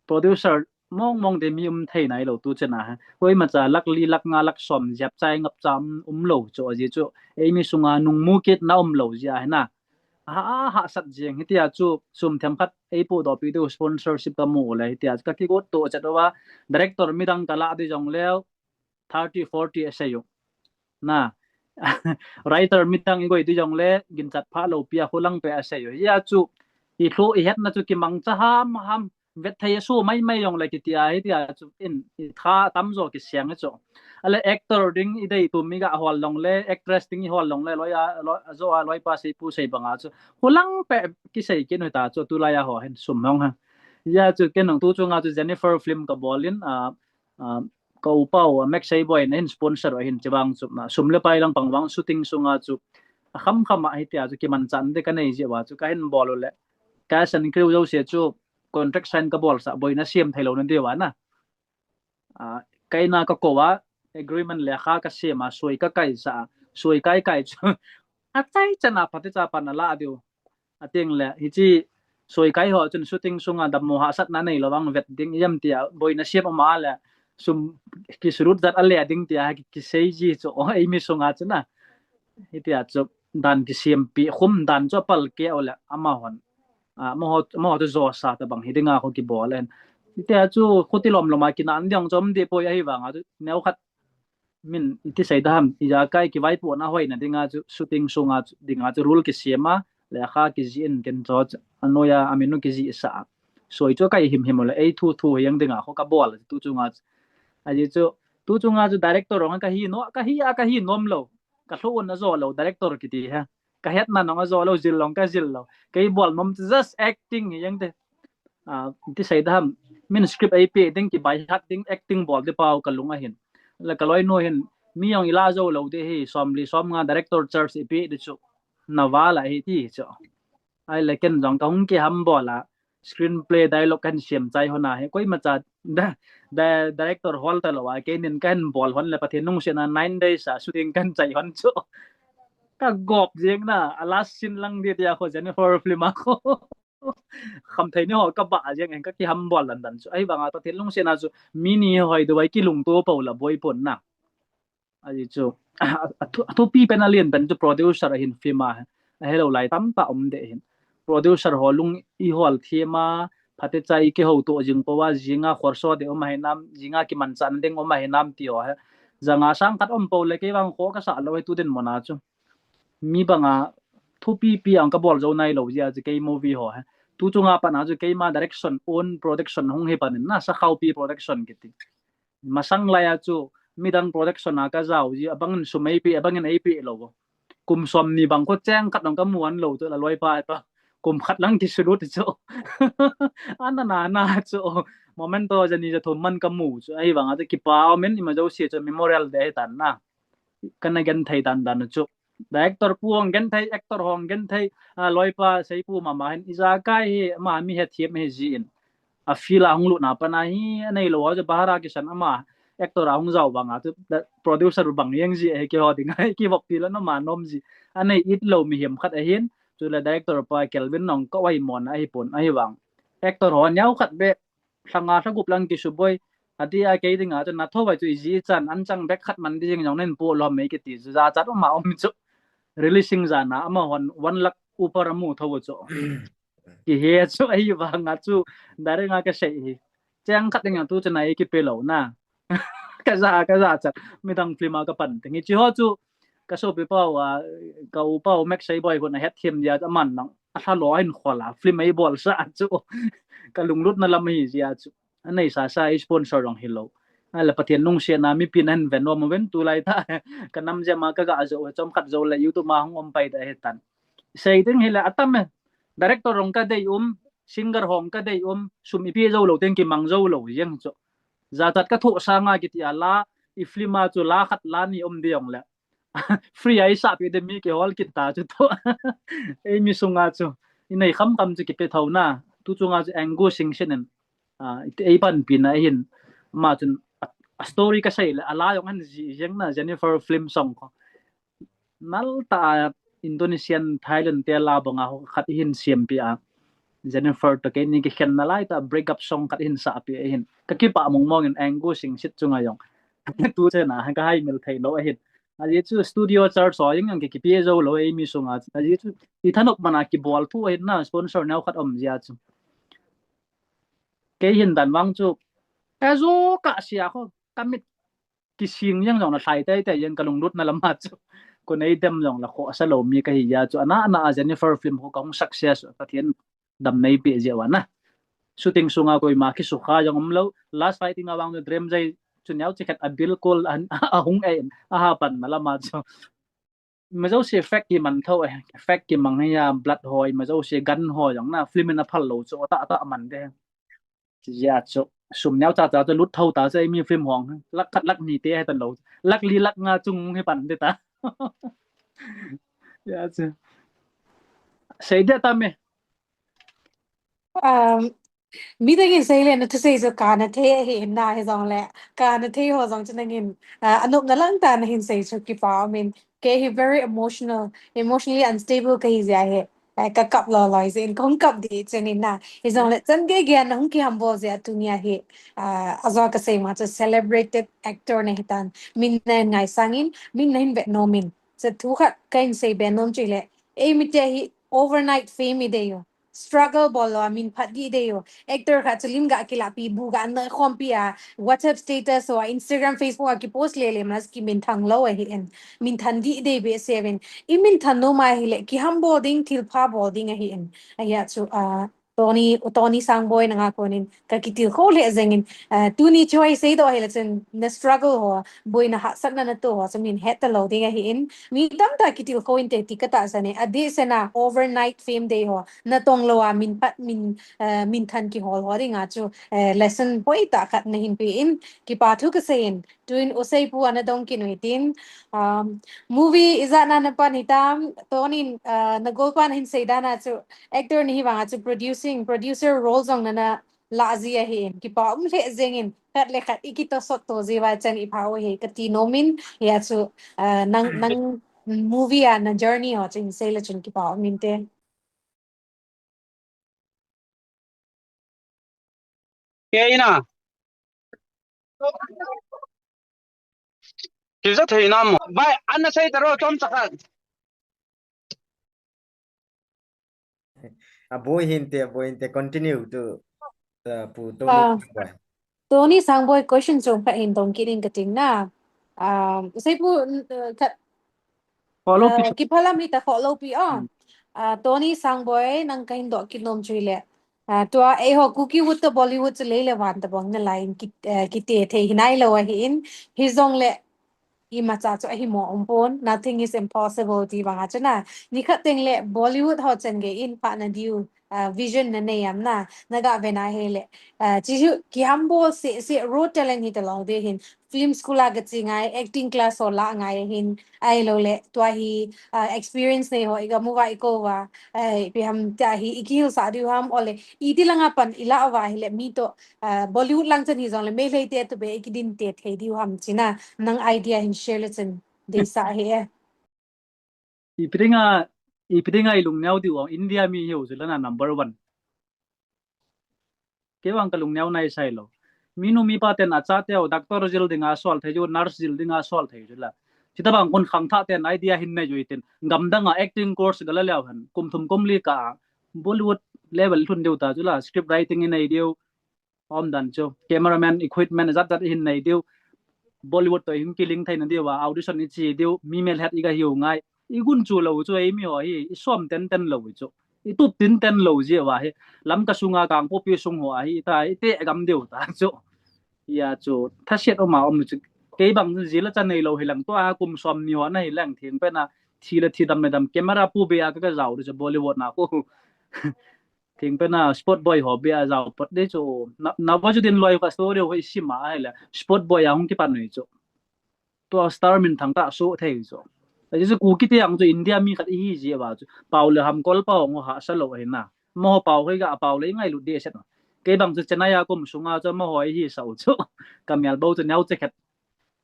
producer mong mong te mi um thei nailou tu chena ha. Koimacha lakh li, lakh nga, lakh som, jep chai ngap cha um, um lou chu ajeh chu. Eimi sunga nungmu kitna um lou jeh ahi na. Ha, hahsat jeng hitia chu sum themkhat eipohdoh pi diu sponsorship kamu le hitia chu kakigot to chet uva director midang kalah di jongleu thirty, forty asei u. Na. Writer midang igoi di jongle, ginchat phah lou pi a khulang pe asei u. Hia chu, ilhu, ihetna chu kimangcha ham, ham, vet thei asu mai mai jongle kitia, hitia chu, in, itha tamjo kiseng chu. Ale actor ding idei tum iga hol jongle, actress ding ihol jongle, loi a, loi, ajo a, loipa seipu sei banga chu. Khulang pe kisei kit u ta chu, tulai a ho hin sum hong ha. Hia chu, ken nong tu chunga chu Jennifer film kabol in, a, a, ka upa u, a, Max Seiboi na hin sponsor u ahin chevang chu, na, sum le pai lang pang vang shooting sunga chu, a kham kham a hitia chu kimanchah te kanei jeh uva chu kahin bol u le. Cast and crew jouse chu contract sign kabol sah, boina sem thei lou na diu va na. A, kaina kakou a, agreement lekha kasem a, soi kakai sah a, soi kai kai chu. Achai chana phatecha pan ala diu. Ateng le, hiche soi kai ho chun shooting sunga dammo hahsatna neilou vang vet ding ijem tia, boina sem ama le, sum kisulut jat ale ding tia, ki, kisei ji chu, o, eimi sunga chu na. Hitia chu, dan kisempi, khum dan chu apal keu le, amahon. A, amaho, amaho chu josa tobang hi dinga kho kibol in. Hitia chu, khuti lom lom a kinan ding chu um deh poi ahivanga chu, neokhat min iti sei da ham, ijakai kivaipohna hoina dinga chu, shooting sunga chu, dinga chu rule kisem a, lekha kijih in ken chu, anoiya, aminu kijih sah a. Soi chu kai him him u le, ei thu thu hiang dinga kho kabol, tu chunga chu. Ajeh chu tu chunga chu director jong kahi nom, kahi a kahi nom lou. Ka lhoh un ajo lou director kiti hi. Ka hetna jong ajo lou, jil jong kajil lou. Kei bol nom chu just acting hi jeng te. Ah, ti sei dam, min script eipeh ding, kibai hat ding, acting bol ding pa u ka lung ahin. Le ka loinu hin, mi jong ila jou lou ding ahi, somli somnga director charge eipeh ding chu. Na val ahi ti chu. Ahile ken jong ka hung kihambol a, screenplay dialogue kahin siam chai hon ahi. Koimacha da, da, director hol talou a, keinin kahin bol hon le Pathen lungsetna nine days a shooting kahin chai hon chu. Ka gop jeng na, a last scene lang ding tia kho Jennifer film a kho. Khamthei ni ho ka bah jeng in ka kihambol dan dan chu. Ahivanga Pathen lungsetna chu mi ni hoi deuh a kilungto pou la boi pon na. Ajeh chu, a, a, a thu, a thupi pen a lian pen chu producer ahin film a, ahelou lai tamtah um ding ahin. Producer ho lung i hol them a, phatecha i kihouto jing pou a, jinga khorso ding um ahi nam, jinga kimanchah ding um ahi nam ti ho hi. Janga sang khat um pou le kei vang kho kasa lou hi tu dinmun a chu. Mi banga thupi pi ang ka bol jou nailou jeh a chu kei movie ho hi. Tu chunga pat a chu keima direction, own production hung hi pan in na, Sakhaopi Production kiti. Masang lai a chu midang production a ka jao ji, abang in sum eipeh, abang in eipeh lou. Kum somni bang kho cheng khat jong ka mu an lou chu la loipa to. Kum khat lang kisulut chu. Ana na na chu. Momento jani ja thum man ka mu chu. Ahivanga chu kipa um in ima jouse chu memorial day ahi tan na. Kana genthei dan dan chu. Director pu hung genthei, actor hung genthei, a, loipa seipu mama hin ijakai hi ama mi hethem hi ji in. A field a hung lut na pat a hi, anei lou a chu bahar a kisan ama actor a hung jao vang a chu, da, producer bang jeng ji ahi keiho ding ahi, kivop pi la noma nom ji. Anei it lou mihem khat ahin, chule director pa Kelvin nong ka oimon ahi pon ahivang. Actor ho neo khat beh, lhanga lha gup lang kisuboi, ati a kei dinga chu na tho vai chu iji chan, an chang bek khat man ding jong nen po lom mei kiti chu jachat um a um chu. Releasing jan a ama hon one lakh upar amu tho chu. Kihe chu ahivanga chu, direct a ka sei hi. Cheng khat ding a tu chu na ei kipe lou na. Ka ja, ka jachat. Midang film a ka pan ding. Hichi ho chu, ka sopi pau a, ka u pau Max Seiboi hun a het them jia chu aman nang. A lha lou a hin khol a, film ei bol sa chu. Ka lunglutna lam hi jia chu. Anei sa sa ei sponsor jong hilou. Ahile Pathen lungsetna mipin ahin ven nom uvin tulai ta. Ka nam jia ma ka ga jo, chom khat jo le YouTube ma hung um pai ta hi tan. Sei ding hile atam e. Director jong ka dei um, singer jong ka dei um, sum ipi jou lou teng kimang jou lou jeng chu. Jachat ka thoh sanga kiti a la, i film a chu la khat la ni um ding jong le. Free a i sahpi ding mi kihol kit ta chu tu. Ei mi sunga chu. I nei kham kham chu kipe tho na. Tu chunga chu Angus Singsit in. A, ei panpi na hin. Ma chun a, a story ka sei le, a la jong an ji jeng na Jennifer film song kho. Nal ta a Indonesian, Thailand te la banga ho khat hin siam pi a. Jennifer to keini kikhen na lai ta break up song khat hin sa pi a hin. Ka kipa mong mong in Angus Singsit chunga jong. Tu chena, ka hai mil thei lou a hin. Ajeh chu studio charge so jeng jong ki, kipe jou lou ei mi sunga. Ajeh chu i thanop mana kibol thu a hin na sponsor neo khat um jia chu. Kei hin dan vang chu. Ka jo ka sia kho, ka mit kising jeng jong la thlai tei tei jeng ka lunglutna lam a chu. Ko nei dem jong la kho sa lou mi ka hi jia chu. Ana, ana a Jennifer film ho ka hung success, Pathen dam nei pe jia wa na. Shooting sunga koima kisukha jong um lou. Last fighting a vang chu Drem Jai chu neo chi khat a bilkul an, a hung e, a ha pan na lam a chu. Ima jouse fake kiman tho e, fake kimang hi a blood ho, ima jouse gun ho jong na, film in a phal lou chu, ta, ta man de. Jia chu, sum neo cha cha chu lut tho ta chu, ei mi film hong, lakh khat lakh ni te hi tan lou. Lakh li lakh nga chung hi pan de ta. Jia chu. Sei dia ta me. Um, midang in sei le na thusei chu kana thei ahi in na hi jong le, kana thei ho jong chu nangin, ah, anopna lang ta na hin sei chu kipa um in, kei hi very emotional, emotionally unstable ka hi jia hi, eh, ka kap lou lou jeh in, ka hung kap di chen in na, hi jong le, chan gei gei a na hung kihambol jia tunia hi, ah, ajo ka sei ma chu celebrated actor na hi tan, min na hin ngaisang in, min na hin vet nom in, chu thu khat ka hin sei be nom chu le, ei mi te hi overnight fame i dei u. Struggle bol lou a min phat di dei u. Actor khat chu lim ga kilah pi, bu ga na khom pi a, WhatsApp status ho, Instagram, Facebook a kipost le le mas kiminthang lou ahi in. Minthang di dei behseh in. I minthang nom a hile, kihambol ding, thilpha bol ding ahi in. Ahi a chu, ah, Tony, Tony Sangboi nanga konin ka kitilkhou lheh jengin, ah, tuni chu i seidoh hile chun na struggle ho, boina hahsatna na toh ho chu min het talou ding ahin. Mi tamtah kitilkhou inte ti ka tahsan e. Adeh sena overnight fame dei ho na tong lou a min phat min, ah, min than kihol ho dinga chu, eh, lesson hoitah khat na hin pe in, kipa thu ka sei in. Tuin u seipu ana dong kit u hitin, um, movie ijat na na pan hitam, Tony, uh, na golpa na hin sei dan a chu actor nahi vang a chu producing, producer role jong na na la ji ahin, kipa um lheh jengin, khat le khat i kitosot to ji uva chan i pha u hi ka ti nom in, hia chu, uh, nang, nang movie a na journey ho chu hin sei le chun kipa um inte. Kei na. Kisa thei na mo. Bai, ana sei taro chomcha khat. Aboi hinte, aboi hinte, continue to, uh, pu Tony Ah. Sangboi. Tony Sangboi question chom khat hin dong kit in ka ting na. Um, seipu, uh, khat Follow pi. Ah, kiphalam hita follow pi, oh. Hmm. Ah, Tony Sangboi, nang ka hin doh kit nom chu hile. Ah, tua eiho Kukiwood to Bollywood chu lei le van tabang na line ki, ah, kite thei hinai lou ahin. Hijongle imacha chu ahi mo um pon, nothing is impossible ti vang a chu na. Nikhat teng le Bollywood ho chan gei in pha na diu, ah, vision na nei am na. Na ga ve na hile. Ah, chi chu kihambol seh seh raw talent hita lou ding ahin. Film school a ka che ngai, acting class ho la ngai ahin, ahilou le, tua hi, ah, experience nei ho, i ga mu uva, i kou uva, eh, ipi ham tia hi, i kihilsah diu ham, ole, iti langa pan, i la uva hile, mi to, ah, Bollywood lang chan hijongle, Meitei te to be, i kidin te thei diu ham, chi na, nang idea hin share le chan, deisah ahi e. Ipi dinga, ipi dinga i lungneo diu, India mi hiu chu la na number one. Kei vang ka lungneo nai sai lou. Minu mipa ten achate u, doctor jil dinga sol thei u, nurse jil dinga sol thei u la. Chuti bang kon khangthah ten idea hin nei u hitin. Gamdang a acting course ga la leu hen. Kum thum kum li kah a Bollywood level lhun diu ta chu la. Script writing i nei diu. Umdan chu. Cameraman, equipment, jat jat i hin nei diu. Bollywood to i hung kiling thei na diu a, audition i che diu, mi melhet i ga hiu ngai. I gunchu lou chu, ei mi ho hi, i som tenten lou chu. I tup tenten lou jeh uva hi. Lamka sunga Kangpokpi sung ho a hi, ta, i te gam diu ta chu. Hia chu, thaset um a um chu. Kei bang jeh la cha nei lou hi lang tua, kum som ni ho na hi lang thing pen a, thi le thi dam le dam, camera pu be a ka, ka jao diu chu Bollywood na ko. Thing pen a sport boy ho be a jao pot de chu. Na, Nawazuddin loi ka story ho i sim a hile. Sport boy a hung kipan u chu. Tua star minthang ka so thei chu. Ahi chu Kuki te ang chu India mi khat i hi jeh uva chu. Pau le Hamkol pa hung hahsa lou ahi na. Mo pau hoi ga pau le ngailut de set. Kei bang chu Chennai a kum sunga chu mo hoi hi sau chu. Ka mel bou chu neo che khat.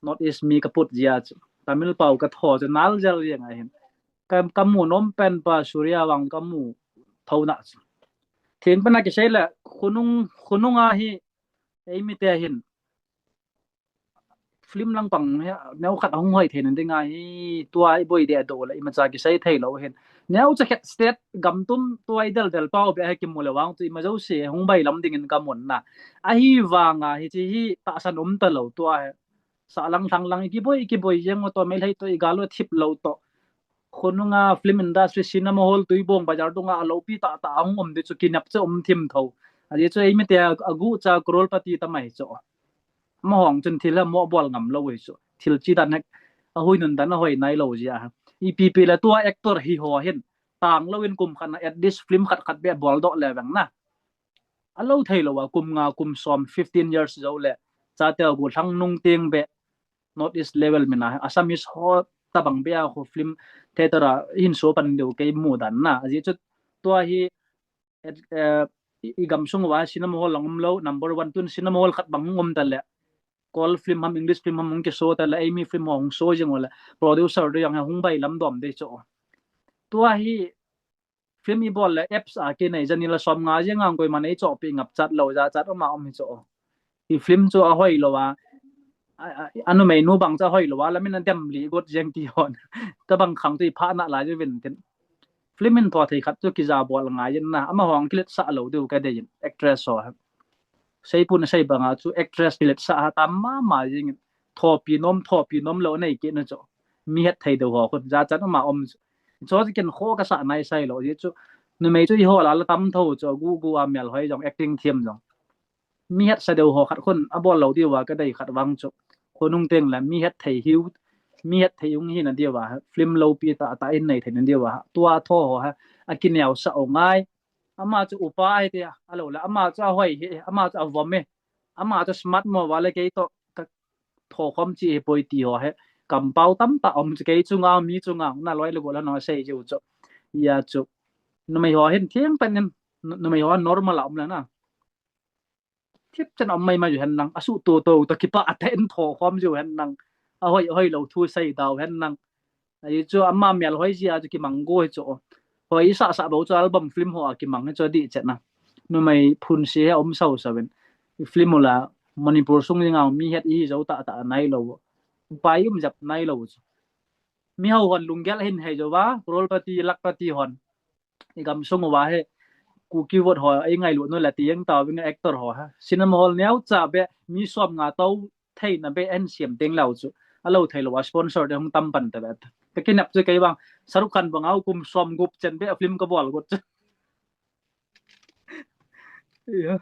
North East mi ka put jeh a chu. Tamil pau ka tho chu nal jel jeng ahin. Ka, ka mu nom pen pa Surya vang ka mu tho na chu. Thing pen a kisei le khonung, khonung a hi ei mi te hin. Film lang pang hi, neo khat hung hoi thei na ding a hi, tua i boi de do le imacha kisei thei lou hin. Neo cha khat state gam tum tua i del del pau be a hi kimu le vang chu ima jouse hung bai lam ding in ka mun na. Ahi vang a hi chi hi tahsan um ta lou tua hi. Sa lang thang lang i kiboi, i kiboi jeng u to, Meitei to i gal u thip lou to. Khonung a film industry, cinema hall, Tuibong bazar dunga a lopi tah tah a hung um di chu kinep che um thim tho. Ahi chu ei mi te a, a gu cha crorepati ta mai chu. Mo hong chun thil ha mo bol ngam lou hi chu. Thil chi dan hek, a hui nun dan a hoi nai lou jeh a. Ipi pi le tua actor hi ho hin. Tang lou in kum khat na at least film khat khat be bol doh le veng na. A lou thei lou a, kum nga, kum som, fifteen years jou le. Chate u gu thang nung ting be. North East level mina. Assamese ho tabang be a ho film theater a hin so pan diu kei mu dan na. Ahi chu tua hi, eh, i, i gam sung uva cinema hall lang um lou, number one tun cinema hall khat bang um ta le. Kol film ham, English film ham hung kiso ta le, ei mi film ho hung so jeng u le. Producer de jong hung bai lam dom de chu. Tua hi, film i bol le apps a kinei jani la som nga jeng ang koima nei chohpi ngap chat lou ja chat um a um hi chu. I film chu a hoi lou a, a, a, a numei nu bang chu a hoi lou a, la min a dem li got jeng ti hon. Tabang khang chu i pha na lai ju vin tin. Film in tho thei khat chu kija bol ngai jeng na, ama hong kiletsah lou diu ka dei jin, actress ho. Seipun sei bang a chu actress kiletsah ha tam mama jeng in. Thopi nom, thopi nom lou nei kit na chu. Mi het thei deu ho khun, ja chan um a um chu. Chu chu ken kho ka sa nai sai lou, ahi chu Numei chu eiho lah a tam tho chu, agu gu a melhoi jong, acting thiam jong. Mi hetsa deu ho khat khun abol lou diu a kadei khat vang chu. Khonung teng le mi hetthei hiu, mi hetthei hung hina diu a, film loupi tah tah in nei theina diu a, tua tho ho a akineosah u ngai. Ama chu upa ahi tia, alou le ama chu ahoi hi, ama chu avom e. Ama chu smart mo vale, kei toh ka thokhom chi hipoi ti ho hi kampao tamtah um chu, kei chunga, mi chunga, naloi le gol a nong sei jiu chu. Hia chu numei ho hin theng pen in, nu-, numei ho normal a um le na. Thip chan a um maimai jiu hen lang, asuh to to toh kipah tah in thokhom jiu hen lang. Ahoi, ahoi lou thu sei dau hen lang. Ahi chu ama melhoi jia chu kimang go hi chu. Hoi isah sah bou chu album film ho a kimang hi chu adih chet na. Numei phunse hi aum sau sau in. Film u la Manipur sung jing a mi het ihi jou tah tah nailou. Pai um jep nailou chu. Miho hon lunggel hin hei jou va, crorepati, lakhpati hon. I gamsung uva hi Kuki vote ho eingailut nu le ti jeng tau vinge, actor ho ha. Cinema hall neocha beh mi som nga tou theina beh ahin siam teng leu chu, alou theilou a sponsor te hung tam pan ta beh. Ka kinep chu kei vang, Shahrukh Khan banga kum som gup chen beh film kabol got chu. Iya.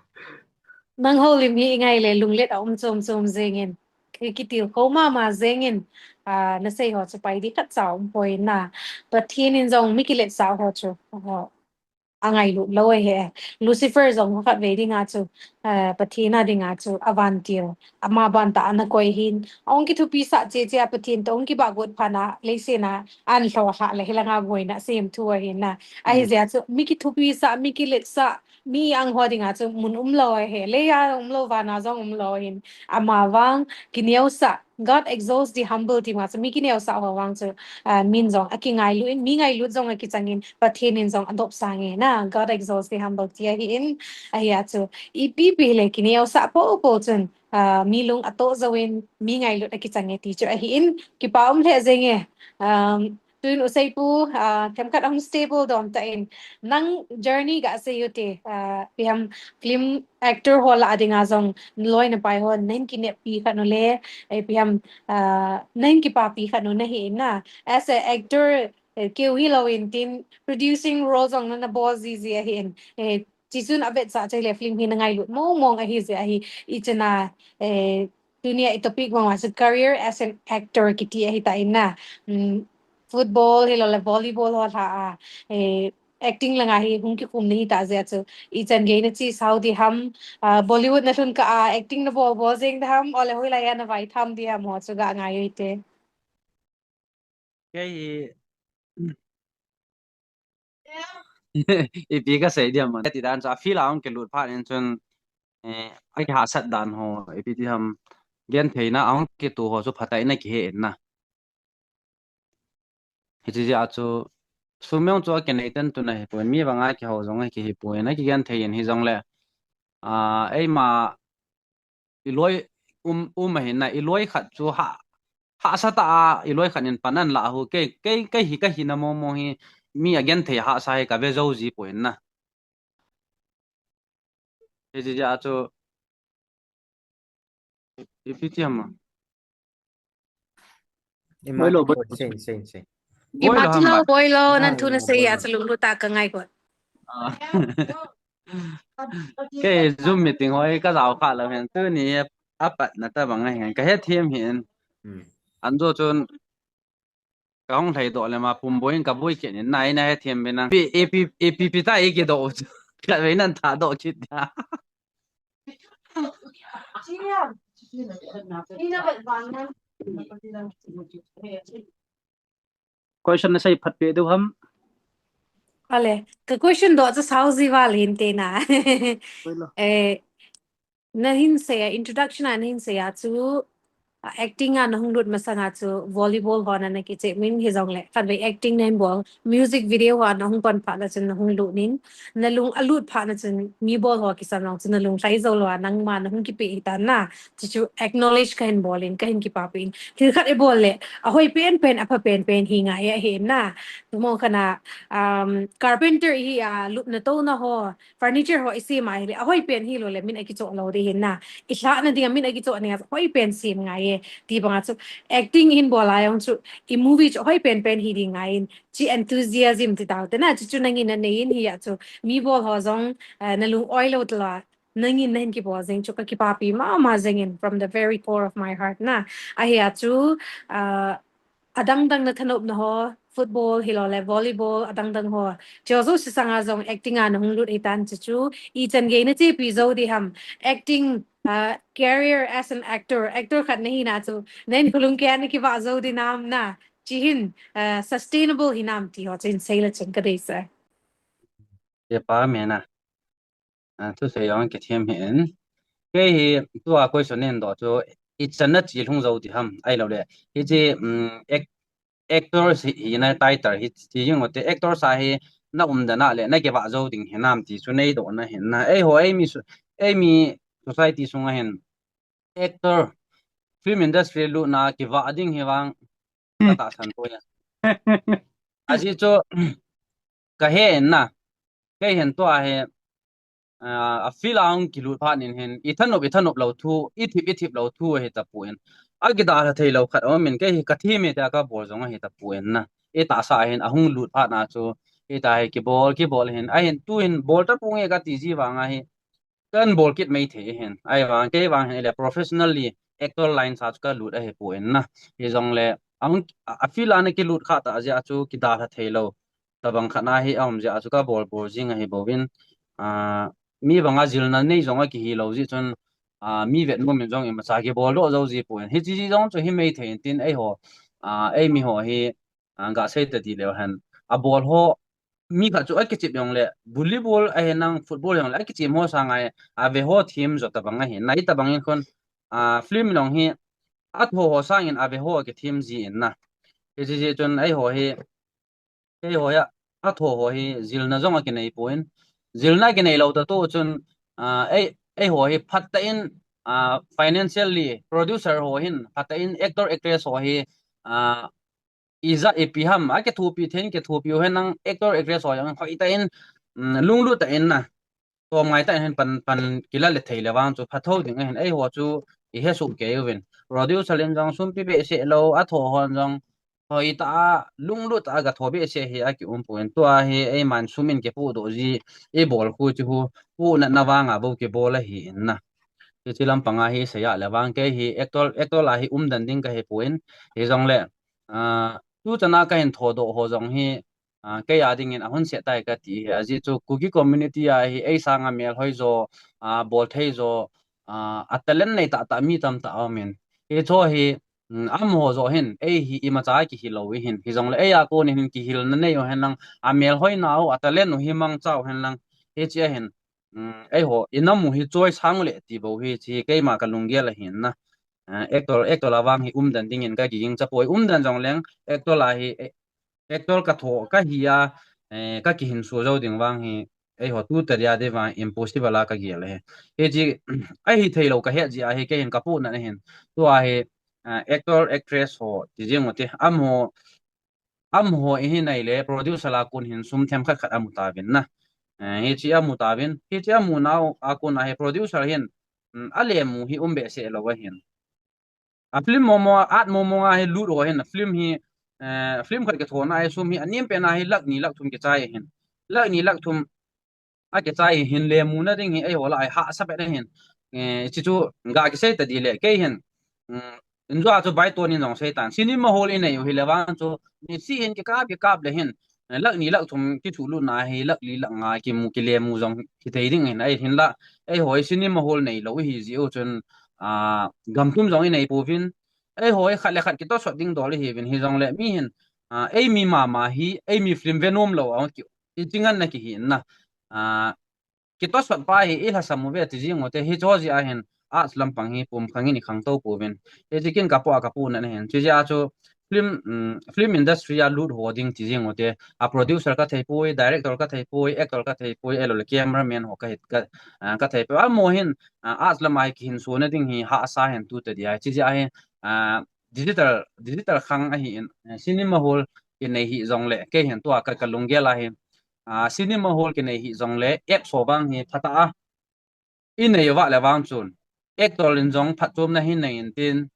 Nang houlim hi i ngai le lunglet a um chom chom jeng in. Ki-, kitilkhou mama jeng in, ah, nasei ho chu pai ding khatcha umpoi na. Pathen in jong mi kiletsah ho chu, ho, angailut lou ahi. Lucifer jong khatvei dinga chu, eh, Pathen a dinga chu avantil, ama ban tah a ana koi hin. Ahung kithupisah cheche a Pathen toh hung kibah got phat na, leiset a ahin lhoh lhah le hilanga boina semthu ahi na. Ahi jeh a chu mi kithupisah, mi kiletsah, mi ang ho dinga chu mun umlou ahi. Lei a umlou, van a jong umlou ahin. Ama vang kineosah, God exalts the humble ti ma chu mi kineosah ho vang chu, ah, min jong akingailut in, mi ngailut jong akichang in, Pathen in jong adopsah nge na, God exalts the humble ti ahi in, ahi a chu ipi pi le kineosah popo chun, ah, mi lung atoh jou in, mi ngailut akichang nge ti chu ahi in, kipa um lheh jeng e. Um, Tun u Seipu, ah, themkhat ahung stable dom tah in. Nang journey gasei u te, ah, ipi ham film actor ho lah a dinga jong naloi napai ho nahin kineppi khat u le, eh, ipi ham, ah, nahin kipapi khat u nahi in na. As a actor, eh, keu hilou in tin producing role jong nana bol jiji ahi in. Eh, Tichun avetsah chai le film hi nangailut mong mong ahi jeh ahi, ichan a, eh, tunia i topic vang vang chu career as an actor kiti ahi ta in na. Um, football hilou le volleyball ho lha a, eh, acting langa hi hung kikum nahi ta jeh a chu, ichan gei nache sao ding ham, ah, Bollywood nalhun kah a, acting nabol bol jeng ding ham, ole hoilai a navai tham ding ham ho chu ga ngai u hite. Kei hi ipi kasei diam man. Ti dan chu a field a hung kilut phat in chun, eh, akihahsat dan ho, ipi ti ham, gentheina ahung kitoh ho chu phatah in akihe in na. Hiche jeh a chu, sum jong chu akinei ten tuna hipon, mi banga kihou jong akihipon, akigenthei in hijongle, ah, eima i loi um, um ahi na, i loi khat chu ha, hahsa tah a, i loi khat in pan ahin lah u, kei, kei, kei hi, kahina mong mong hi, mi agenthei hahsa hi kave jou ji poi na. Hiche jeh a chu, ipi ti ham a. Ima boilou, boilou, sei, sei, sei. Boilou, ima boilou, nang thu nasei a chu lunglut tah a kangai got. Ah. Kei Zoom meeting hoi kajao kha lou hen, tuni apat na tabang ahi hen, kahethem hin. Hmm. Anjo chun kahung lhai doh le ma pum boi in kaboi kit in, nai na hethem be nang. Pi, ipi, ipi, ipi ta ikidoh u chu. Khatvei nan thadoh kit ta. Question nasei phat peh diu ham? Ale, ka question doh chu sao ji val hin te na. Boilou. Eh, nahin sei a, introduction a nahin sei a chu, ah, acting a nahung lut masang a chu volleyball ho na nakichep min hijongle, khatvei acting nahin bol, music video ho a nahung pan phat le chun nahung lut in, nalung alut phat na chun mi bol ho kisam jong chu nalung lhai jou lou a nangma nahung kipe hi ta na, chu chu acknowledge kahin bol in, kahin kipapi in. Thil khat i bol le, ahoi pen pen, apha pen pen hi ngai ahi na. Tumo khat na, um, carpenter hi a, lupna touna ho, furniture ho i sem a hile, ahoi pen hilou le min akichoh lou ding hin na. I lhahna ding a min akichoh ning a, hoi pen sem ngai e. ti banga chu acting hin bol a jong chu i movie chu hoi penpen hi ding ngai in chi enthusiasm ti tau te na chu chu nangin nanei in hi a chu mi bol ho jong, eh, nalung oi lou tala nangin nahin kibol jeng chu ka kipapi mama jeng in from the very core of my heart na. Ahi a chu, ah, adang dang na thanop na ho, football hilou le volleyball adang dang ho, chu jouse sanga jong acting a nahung lut hitan chu chu ichan gei nachepi jou di ham, acting, ah, career as an actor, actor khat nahi na chu nahin khulung kei a nakivah jou di nam na, chi hin, ah, sustainable hinam ti ho chu hin sei le chun ka deisah. Kipa mena. Ah, thusei jong kithem hih in. Kei hi tua question nin doh chu ichan nache lhung jou di ham, ahilou le hiche, um, ac-, actor hi, hina title hi ti jing u te, actor sa hi na umdan a le nakivah jou ding hinam ti chu neidoh na hin na. Eiho, eimi su-, eimi society sunga hin actor, film industry lutna kivah ding hi vang katahsan poi. Ajeh chu kahe in na, kei hin tua hi, ah, a field a hung kilut phat in hin ithanop, ithanop lou thu, ithip, ithip lou thu ahi tapon, akidalha thei lou khat aum in, kei hi kathem e tia kabol jong ahi tapon na, itahsa hin ahung lut phat na chu ita hi kibol, kibol hin, ahin tu hin bol taponge kati ji vang ahi, kan bol kit mai thei hin. Ahivang, kei vang hin le professionally actor line sa chu kalut ahipon na. Hijongle, ahung, a, a field a nakilut kha ta jeh a chu kidalha thei lou tabang khat na hi aum jeh a chu kabol bol jing ahi bouvin. Ah, mi banga jilna nei jong akihi lou jeh chun, ah, mi vetnom in jong imacha kibol doh jou ji pon. Hiche ji jong chu hi mai thei in tin eiho, ah, eimi ho hi, ah, gasei ta di leu hen, abol ho, mi khat chu akichep jongle, volleyball ahi nang, football jongle, akichem ho sanga hi ave ho them jo tabang ahi, nai tabang in khun, ah, film jong hi atho ho sangin ave ho akithem ji in na. Hiche jeh chun eiho hi, eiho hi, atho ho hi jilna jong akinei pon, jilna kinei lou ta tu chun, ah, ei, eiho hi phatah in, ah, financially, producer ho hin phatah in actor actress ho hi, ah, ijat ipi ham, akithopi thei in kithopi u hen nang, actor actress ho jong hoitah in, um, lunglut tah in na, tomngai tah in hin pan, pan kila le thei le vang chu phatho ding ahin, eiho chu ihe soh kei uvin. Producer in jong sum pe behseh lou, atho hon jong hoitah a, lunglut tah a gatho behseh hi akium pon, tua hi eiman sum in kipoh doh ji, ibol khu chu hu, pohnatna vanga bou kibol ahi in na. Hiche lampanga hi seiya le vang kei hi actor, actor a hi umden ding kahi pon, hijongle, ah, tu chana kahin thodoh ho jong hi, ah, kei a dingin ahunset tai kati hi, ajeh chu Kuki community a hi ei sanga melhoi jo, ah, bolthei jo, ah, a talent nei tahtah mi tamtah aum in. Hicho hi, um, amaho jo hin, ei hi imacha kihi lou ihin, hijongle ei a kon in hin kihilna nei u hen lang, amelhoina u, a talent u hi mangcha u hen lang, hiche a hin, um, eiho, inam u hi choi sang le ti bou hi, hiche keima kalunggel ahin na. Ah, actor, actor a vang hi umden dingin kagingcha poi, umden jongleng, actor a hi, eh, actor katho, kahi a, eh, kakihinso jou ding vang hi, eiho tu tadia di vang impossible a kagel ahi. Hiche, ahithei lou kahet jeh a hi, kei hin kapohnat ahin. Tua hi, ah, actor, actress ho, ti jing u te, amaho, amaho ihi nai le, producer a kon hin sum themkhat khat amu tauvin na. Eh, hiche amu tauvin, hiche amu nau a kon a hi producer hin, um, alemu hi um behseh lou ahin. A film momo, art momo a hi lut ho hin, film hi, eh, film khat kithona hi sum hi, anem pen a hi lakh ni lakh thum kichai ahin. Lakh ni lakh thum akichai hin lemuna ding hi eiho lah a hi hahsa pet ahin. Eh, hiche chu ga kisei ta di le, kei hin, um, injo a chu baiton in jong sei tan. Cinema hall inei u hi le vang chu, nisih hin kikap, kikap le hin, eh, lakh ni lakh thum kithuh lutna hi, lakh li lakh nga kimu, kilemu jong hithei ding ahin, ahinla, eiho hi cinema hall neilou ihi jeh u chun, ah, gam thum jong inei pouvin, eiho hi khat le khat kitosot ding dol ihiuvin, hijongle mi hin, ah, eimi mama hi, eimi film ve nom lou a, ki, ichingan na kihi in na, ah, kitosot pa hi ilhasam uve ti jing u te, hicho jeh a hin arts lampang hi pumkhang in ikhangtou pouvin. Hiche kin kapoh a kapohnat ahin. Hiche jeh a chu film, um, film industry a lut ho ding ti jing u te, a producer kathei poi, director kathei poi, actor kathei poi, ahilou le cameraman ho kahi, ka, ah, kathei poi. Amaho hin, ah, arts lam a hi kihinsona ding hi hahsa ahin tu tadia. Hiche jeh a hi, ah, digital, digital khang ahin, eh, cinema hall kinei hih jongle, kei hin tua ka, kalunggel a hi, ah, cinema hall kinei hih jongle, apps ho vang hi phatah a inei uva le vang chun, actor in jong phatchomna hi nei intin,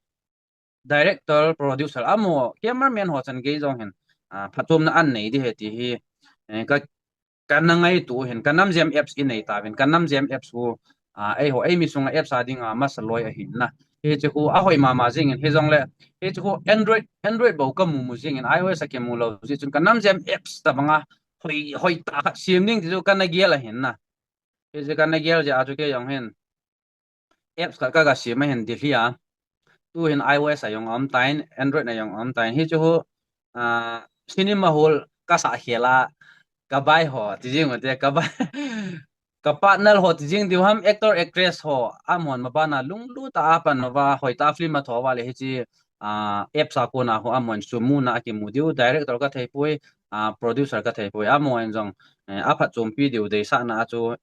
director, producer, amaho cameraman ho chan gei jong hin, ah, phatchomna anei ding ahi ti hi, eh, ka, kana ngaito u ahin, Kanamjem apps inei tauvin, Kanamjem apps hi, ah, eiho, eimi sunga apps a dinga masa loi ahin na. Hiche hi ahoi mama jingin, hijongle, hiche hi Android, Android bou kamu mu jingin, iOS a kimu lou jeh chun, Kanamjem apps tabanga hoi, hoitah khat sem ding ti chu kana gel ahin na. Hiche kana gel jeh a chu kei jong hin apps khat kaga sem ahin Delhi a. Tu hin iOS a jong aum tan, Android a jong aum tan. Hiche hi, ah, cinema hall kasah khel a, kabai ho, ti jing ute, kabai, ka partner ho ti jing diu ham, actor, actress ho, amahon mabana lunglut a apan uva, hoitah film atho uva le hiche, ah, apps a kona hi amahon sum muna akimu diu, director kathei poi, ah, producer kathei poi, amahon jong, eh, aphatchompi diu deisahna a chu,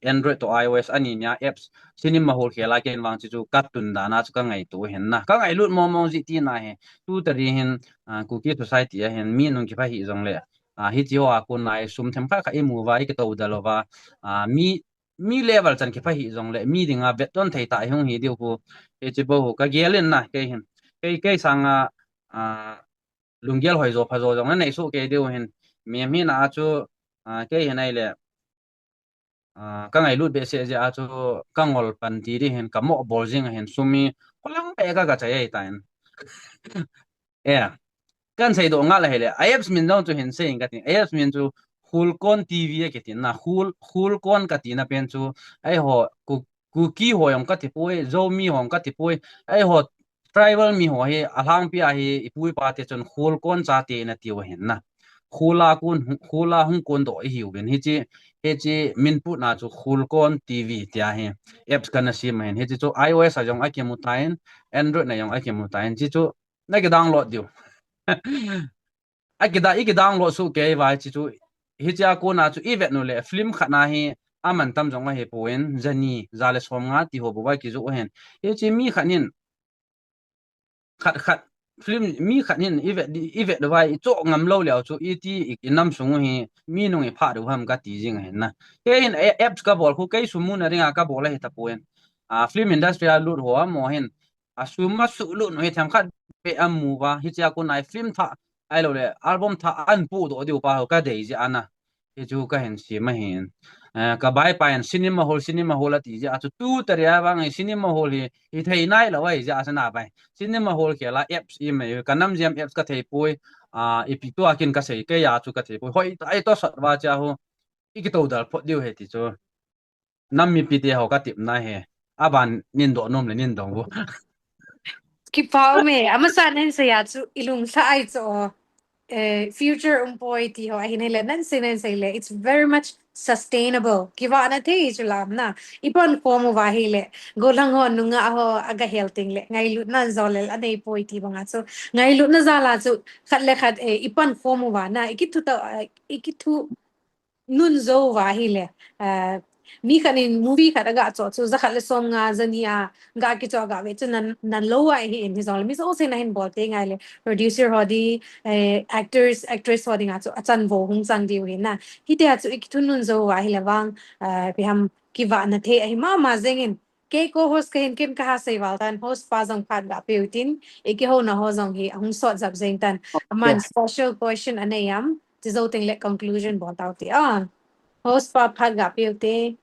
Android toh iOS ani nia apps, cinema hall khel a ken vang chu, chu katun dan a chu kangaito u ahin na. Kangailut mong mong jeh tina ahi. Tu tari hin, ah, Kuki society a hin mi nung kipha hih jongle, ah, hiche hoa kona hi sum themkhat khat imu uva, ikitoudal uva, ah, mi, mi level chan kipha hih jongle, mi dinga vetton thei tah ihung hi diu hi, hiche bou hi kagel in na, kei hin. Kei, kei sanga, ah, lunggel hoijo phajo jong nanei soh kei diu ahin. Mi, mi na a chu, ah, kei hin ahile, ah, kangailut behseh jeh a chu kangol pan ti ding ahin, kamoh bol jing ahin, sum hi holang beh kaga chai ahi tan. Eh, kahin seidoh ngal ahile, a apps min jong chu hin sei inge kati, a apps min chu Khulkon T V akiti na, Khul, Khulkon katina pen chu, eiho, Ku, Kuki ho jong kati poi, Zomi ho jong kati poi, eiho, tribal mi ho hi, alhangpi a hi, ipu ipa te chun Khulkon chate ina tiu ahin na. Khul a kon, Khul a hung kondoh ihiuvin. Hiche, hiche min putna chu Khulkon T V tia hi apps kana sem ahin. Hiche chu iOS a jong akimu tan, Android a jong akimu tan. Hiche chu naki download diu. Akida, iki download soh kei uva hiche chu, hiche a kona chu ivet u le film khat na hi aman tam jong ahipon, jani, ja le som nga ti ho bou va kijoh ahin. Hiche mi khat in, khat khat film mi khat in ivet di, ivet uva ichoh ngam lou leu chu iti i, inam sung u hi mi nung iphat diu ham kati jing ahin na. Kei hin a, apps kabol khu kei sum muna dinga kabol ahi tapon. A, film industry a lut ho amaho hin, asum asuh lut u hi themkhat beh amu uva, hiche a kona hi film thah, ahilou le album thah ahin podoh diu pa ho kadei jeh a na. Hichu kahin sem ahin. Eh, kabai pa hin cinema hall, cinema hall ati jeh a chu tu tari a vang hi cinema hall hi, hithei nailou ahi jeh a chu na bai. Cinema hall khel a apps imei, Kanamjem apps kathei poi, ah, ipi tua kin kasei kei a chu kathei poi. Hoitah a itousot uva chu ahi, ikitoudal phot diu ahi ti chu. Nam mipi te ho katepna ahi. Aban nin doh nom le nin dong u. Kipa ume, amasan nahin sei a chu ilung lha ahi chu. Eh, future um poi ti ho ahin ahile, nahin sei, nahin sei le, it's very much sustainable. Kivahna thei chu lam na. Ipan khom uva ahile, gollhang ho nungah ho agahel teng le, ngailutna jolel anei poi ti banga chu. Ngailutna jal a chu, khat le khat, eh, ipan khom uva na, ikithu ta, eh, ikithu nun jou uva ahile, eh, mi khat in movie khat aga choh chu, ja khat le som nga, ja ni a, ga kichoh ga ve chu nan, nan lou a ahin, hijongle mi jouse nahin bol tei ngai le, producer ho di, eh, actors, actress ho dinga chu achan vo hung chang diu ahin na. Hitia chu ikithu nun jou uva ahile vang, eh, ipi ham kivahna thei ahi mama jengin. Kei co-host kahin, ken kaha sei val tan, host pa jong phat ga peu tin, ikihouna ho jong hi ahung sot jap jeng tan. Aman special question anei am, ti jou teng le conclusion bol tau te. Ah, host pa phat ga peu te.